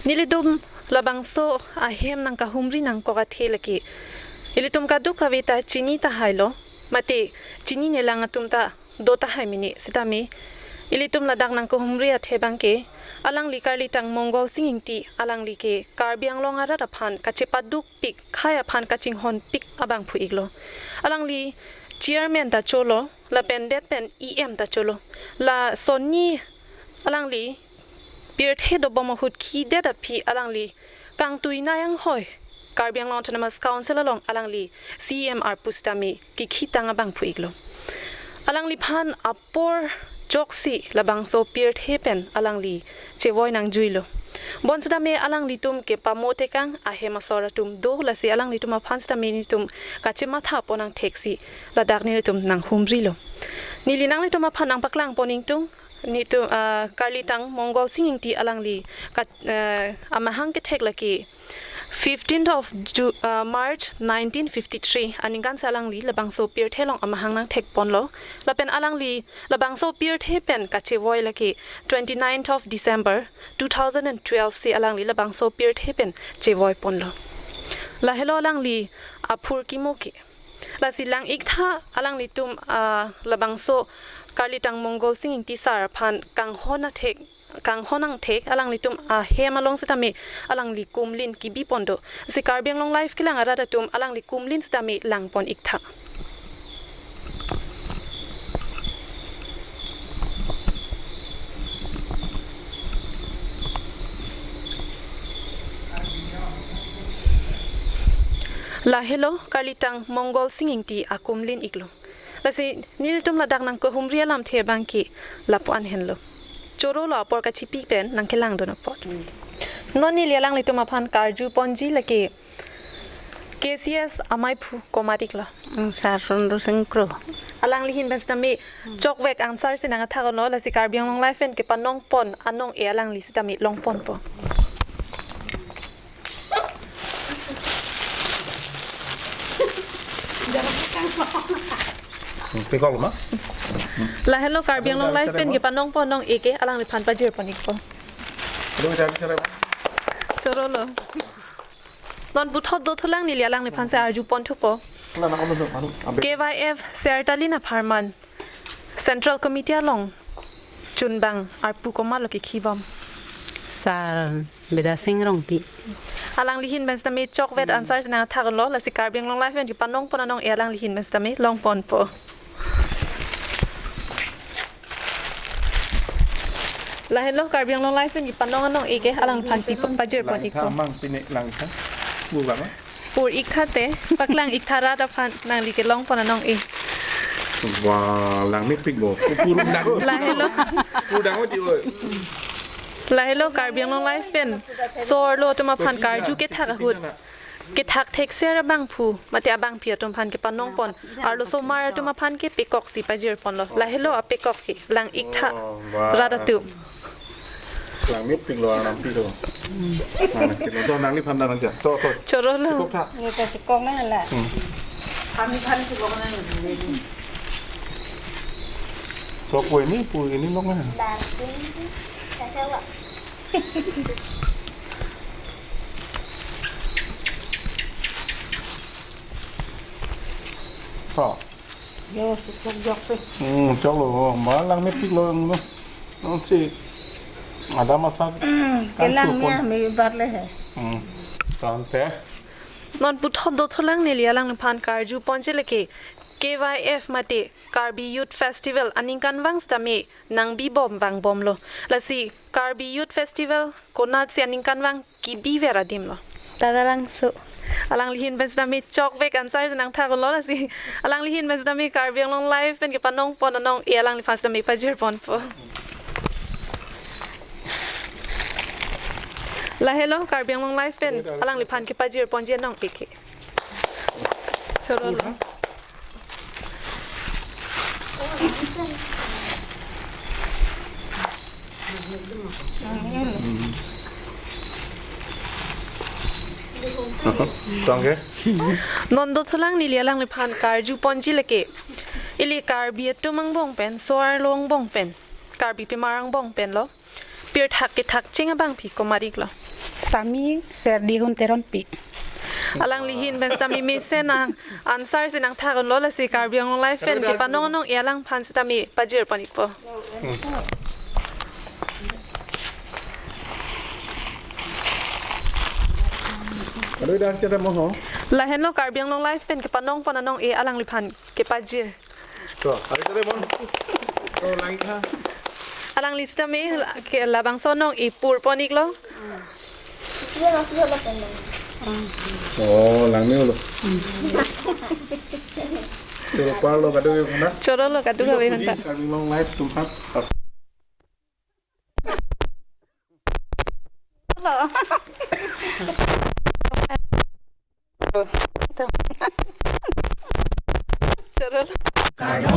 Nelitum labangso ahem nangkahumri nangkok athe lake, ilitum kadokave ta chini tahailo, mate chinine lang atum ta do tahai mene sitame, ilitum ladak nangkahumri athe abangke, alangli Karlitang Mongol Sing Ingti, alangli ke Karbi Anglong arat aphan kachepadukpik, khei aphan kachinghonpik abangphu iklo. Alangli chairman ta cholo, lapen det pen E M ta cholo. Lason ni alangli pirthe dobom ahut khidet aphi alangli kangtui nai anghoi Karbi Anglong Autonomous Council along alangli C E M arpu sitame kekhitang abangphu iklo. Alangliphan apor joksi labangso pirthe pen alangli chevoi nangjuilo. Bonsitame alanglitum kepamo tekang ahem asor atum do, lasi alanglitum aphan sitame nelitum kachematha pon nangtheksi ladak nelitum nanghumrilo. Neli nanglitum aphan nangpaklang pon ingtung, nelitum, ah, Karlitang Mongol Sing Ingti alangli kat-, ah, amahang kethek lake fifteenth of Ju-, ah, March nineteen fifty-three aningkan si alangli labangso pirthe along amahang nangthek ponlo. Lapen alangli labangso pirthe pen kachevoi lake twenty-ninth of December two thousand and twelve si alangli labangso pirthe pen chevoi ponlo. Lahelo alangli aphurkimo ke. Lasi lang iktha alanglitum, ah, labangso Karlitang Mongol Sing Ingti sar aphan kanghon athek, kanghon angthek alanglitum ahem along sitame alangli kumlin kibi pon do. Si Karbi Anglong Live kelang arat atum alangli kumlin sitame lang pon iktha. Lahelo Karlitang Mongol Sing Ingti akumlin iklo. Lasi nelitum ladak nangkahumri alamthe abangke lapu-an henlo. Chorolo apor kachipi pen nangkelangdun apot. Non neli alanglitum aphan karju ponji lake K C S amaiphu komat iklo? Mm, Sar Sondu Sing Kro. Alangli ahin pen sitame chokvek answer si nangkethakonlo, lasi Karbi Anglong Live pen kepanong pon anong-e alangli sitame long ponpo. Pikol ma? Lahelo Karbi Anglong Live pen kepanong pon anong-e ke alangliphan pajir pon ikpo. Aduh, jangan bicara. Chorolo. Non puthot dothulang, neli alangliphan si arju ponthupo. Lah, nak, anu, anu, ambil. K Y F Sertalin apharman Central Committee along chunbang arpu komatlo kekhibom? Sar Bidya Sing Rongpi. Alangli ahin pen sitame chokvek answer si nangkethakonlo, lasi Karbi Anglong Live pen kepanong pon anong-e alangli ahin pen sitame long ponpo. Lahelo Karbi Anglong Live pen kepanong anong-e ke alangphan pi pajir pon ikpo. Lang iktha mang pine lang iktha. Bu lang, ah? Pur iktha te, paklang iktha rat aphan nangli kelong pon anong-e. Wah, lang mepik bo. Pur lang. Lahelo. Pur dang odi, oi. Lahelo Karbi Anglong Live pen so-arlo atum aphan karju kethak ahut, kethak thekser abangphu mate abangpi atum aphan kepanong pon arlosomar atum aphan ke pekok si pajir ponlo. Lahelo apekok ke, lang iktha rat atum. Lang mepik lo, arnam pi lo. Nang kilo do, nangliphan nang ja. To, to. Chorolo. Pekok tha. Ni to pekok na la. Hmm. Kami kami pekok na. Sok ko ini, pur ini nok na. To. Yo, sok sok jok se. Hmm, choklo, ma langmepiklo, no. Non si, ada masa. Kelang nia me bar le he. Hmm, tangte. Non puthot dothulang neli alangliphan karju ponji lake K Y F mate Karbi Youth Festival aningkanvang sitame nangbibom vangbomlo. Lasi Karbi Youth Festival konatsi aningkanvang kibiver adim lo. Tadalangso. Alangli ahin pen sitame chokvek answer si nangthagonlo lasi. Alangli ahin pen sitame Karbi Anglong Live pen kepanong pon anong-e alangliphan sitame pajir ponpo. Lahelo Karbi Anglong Live pen alangliphan kepajir ponji anong-e ke. Chorolo. Tangke. Non dothulang neli alangliphan karju ponji lake. Ili Karbi atum angbong pen, so-arlo angbong pen, Karbi pimar angbong pen lo. Pirthak kethak cheng abangpi komat-iklo. Sami Serdihun Teronpi. Alangli ahin pen sitame mesen nang answer si nangthagonlo lasi Karbi Anglong Live pen kepanong anong-e alangliphan sitame pajir pon-ikpo. Aduh, dah kita mau ho. Lahenlo Karbi Anglong Live pen kepanong pon anong-e alangliphan kepajir. To, hari tadi mon. To, langtha. Alangli sitame la-, ke labangso anong-e pur pon-iklo. Oh, langme lo. Choro parlo kado ke na. Chorolo kado ke hanta. Karbi Anglong Live atum aphan. Chorolo.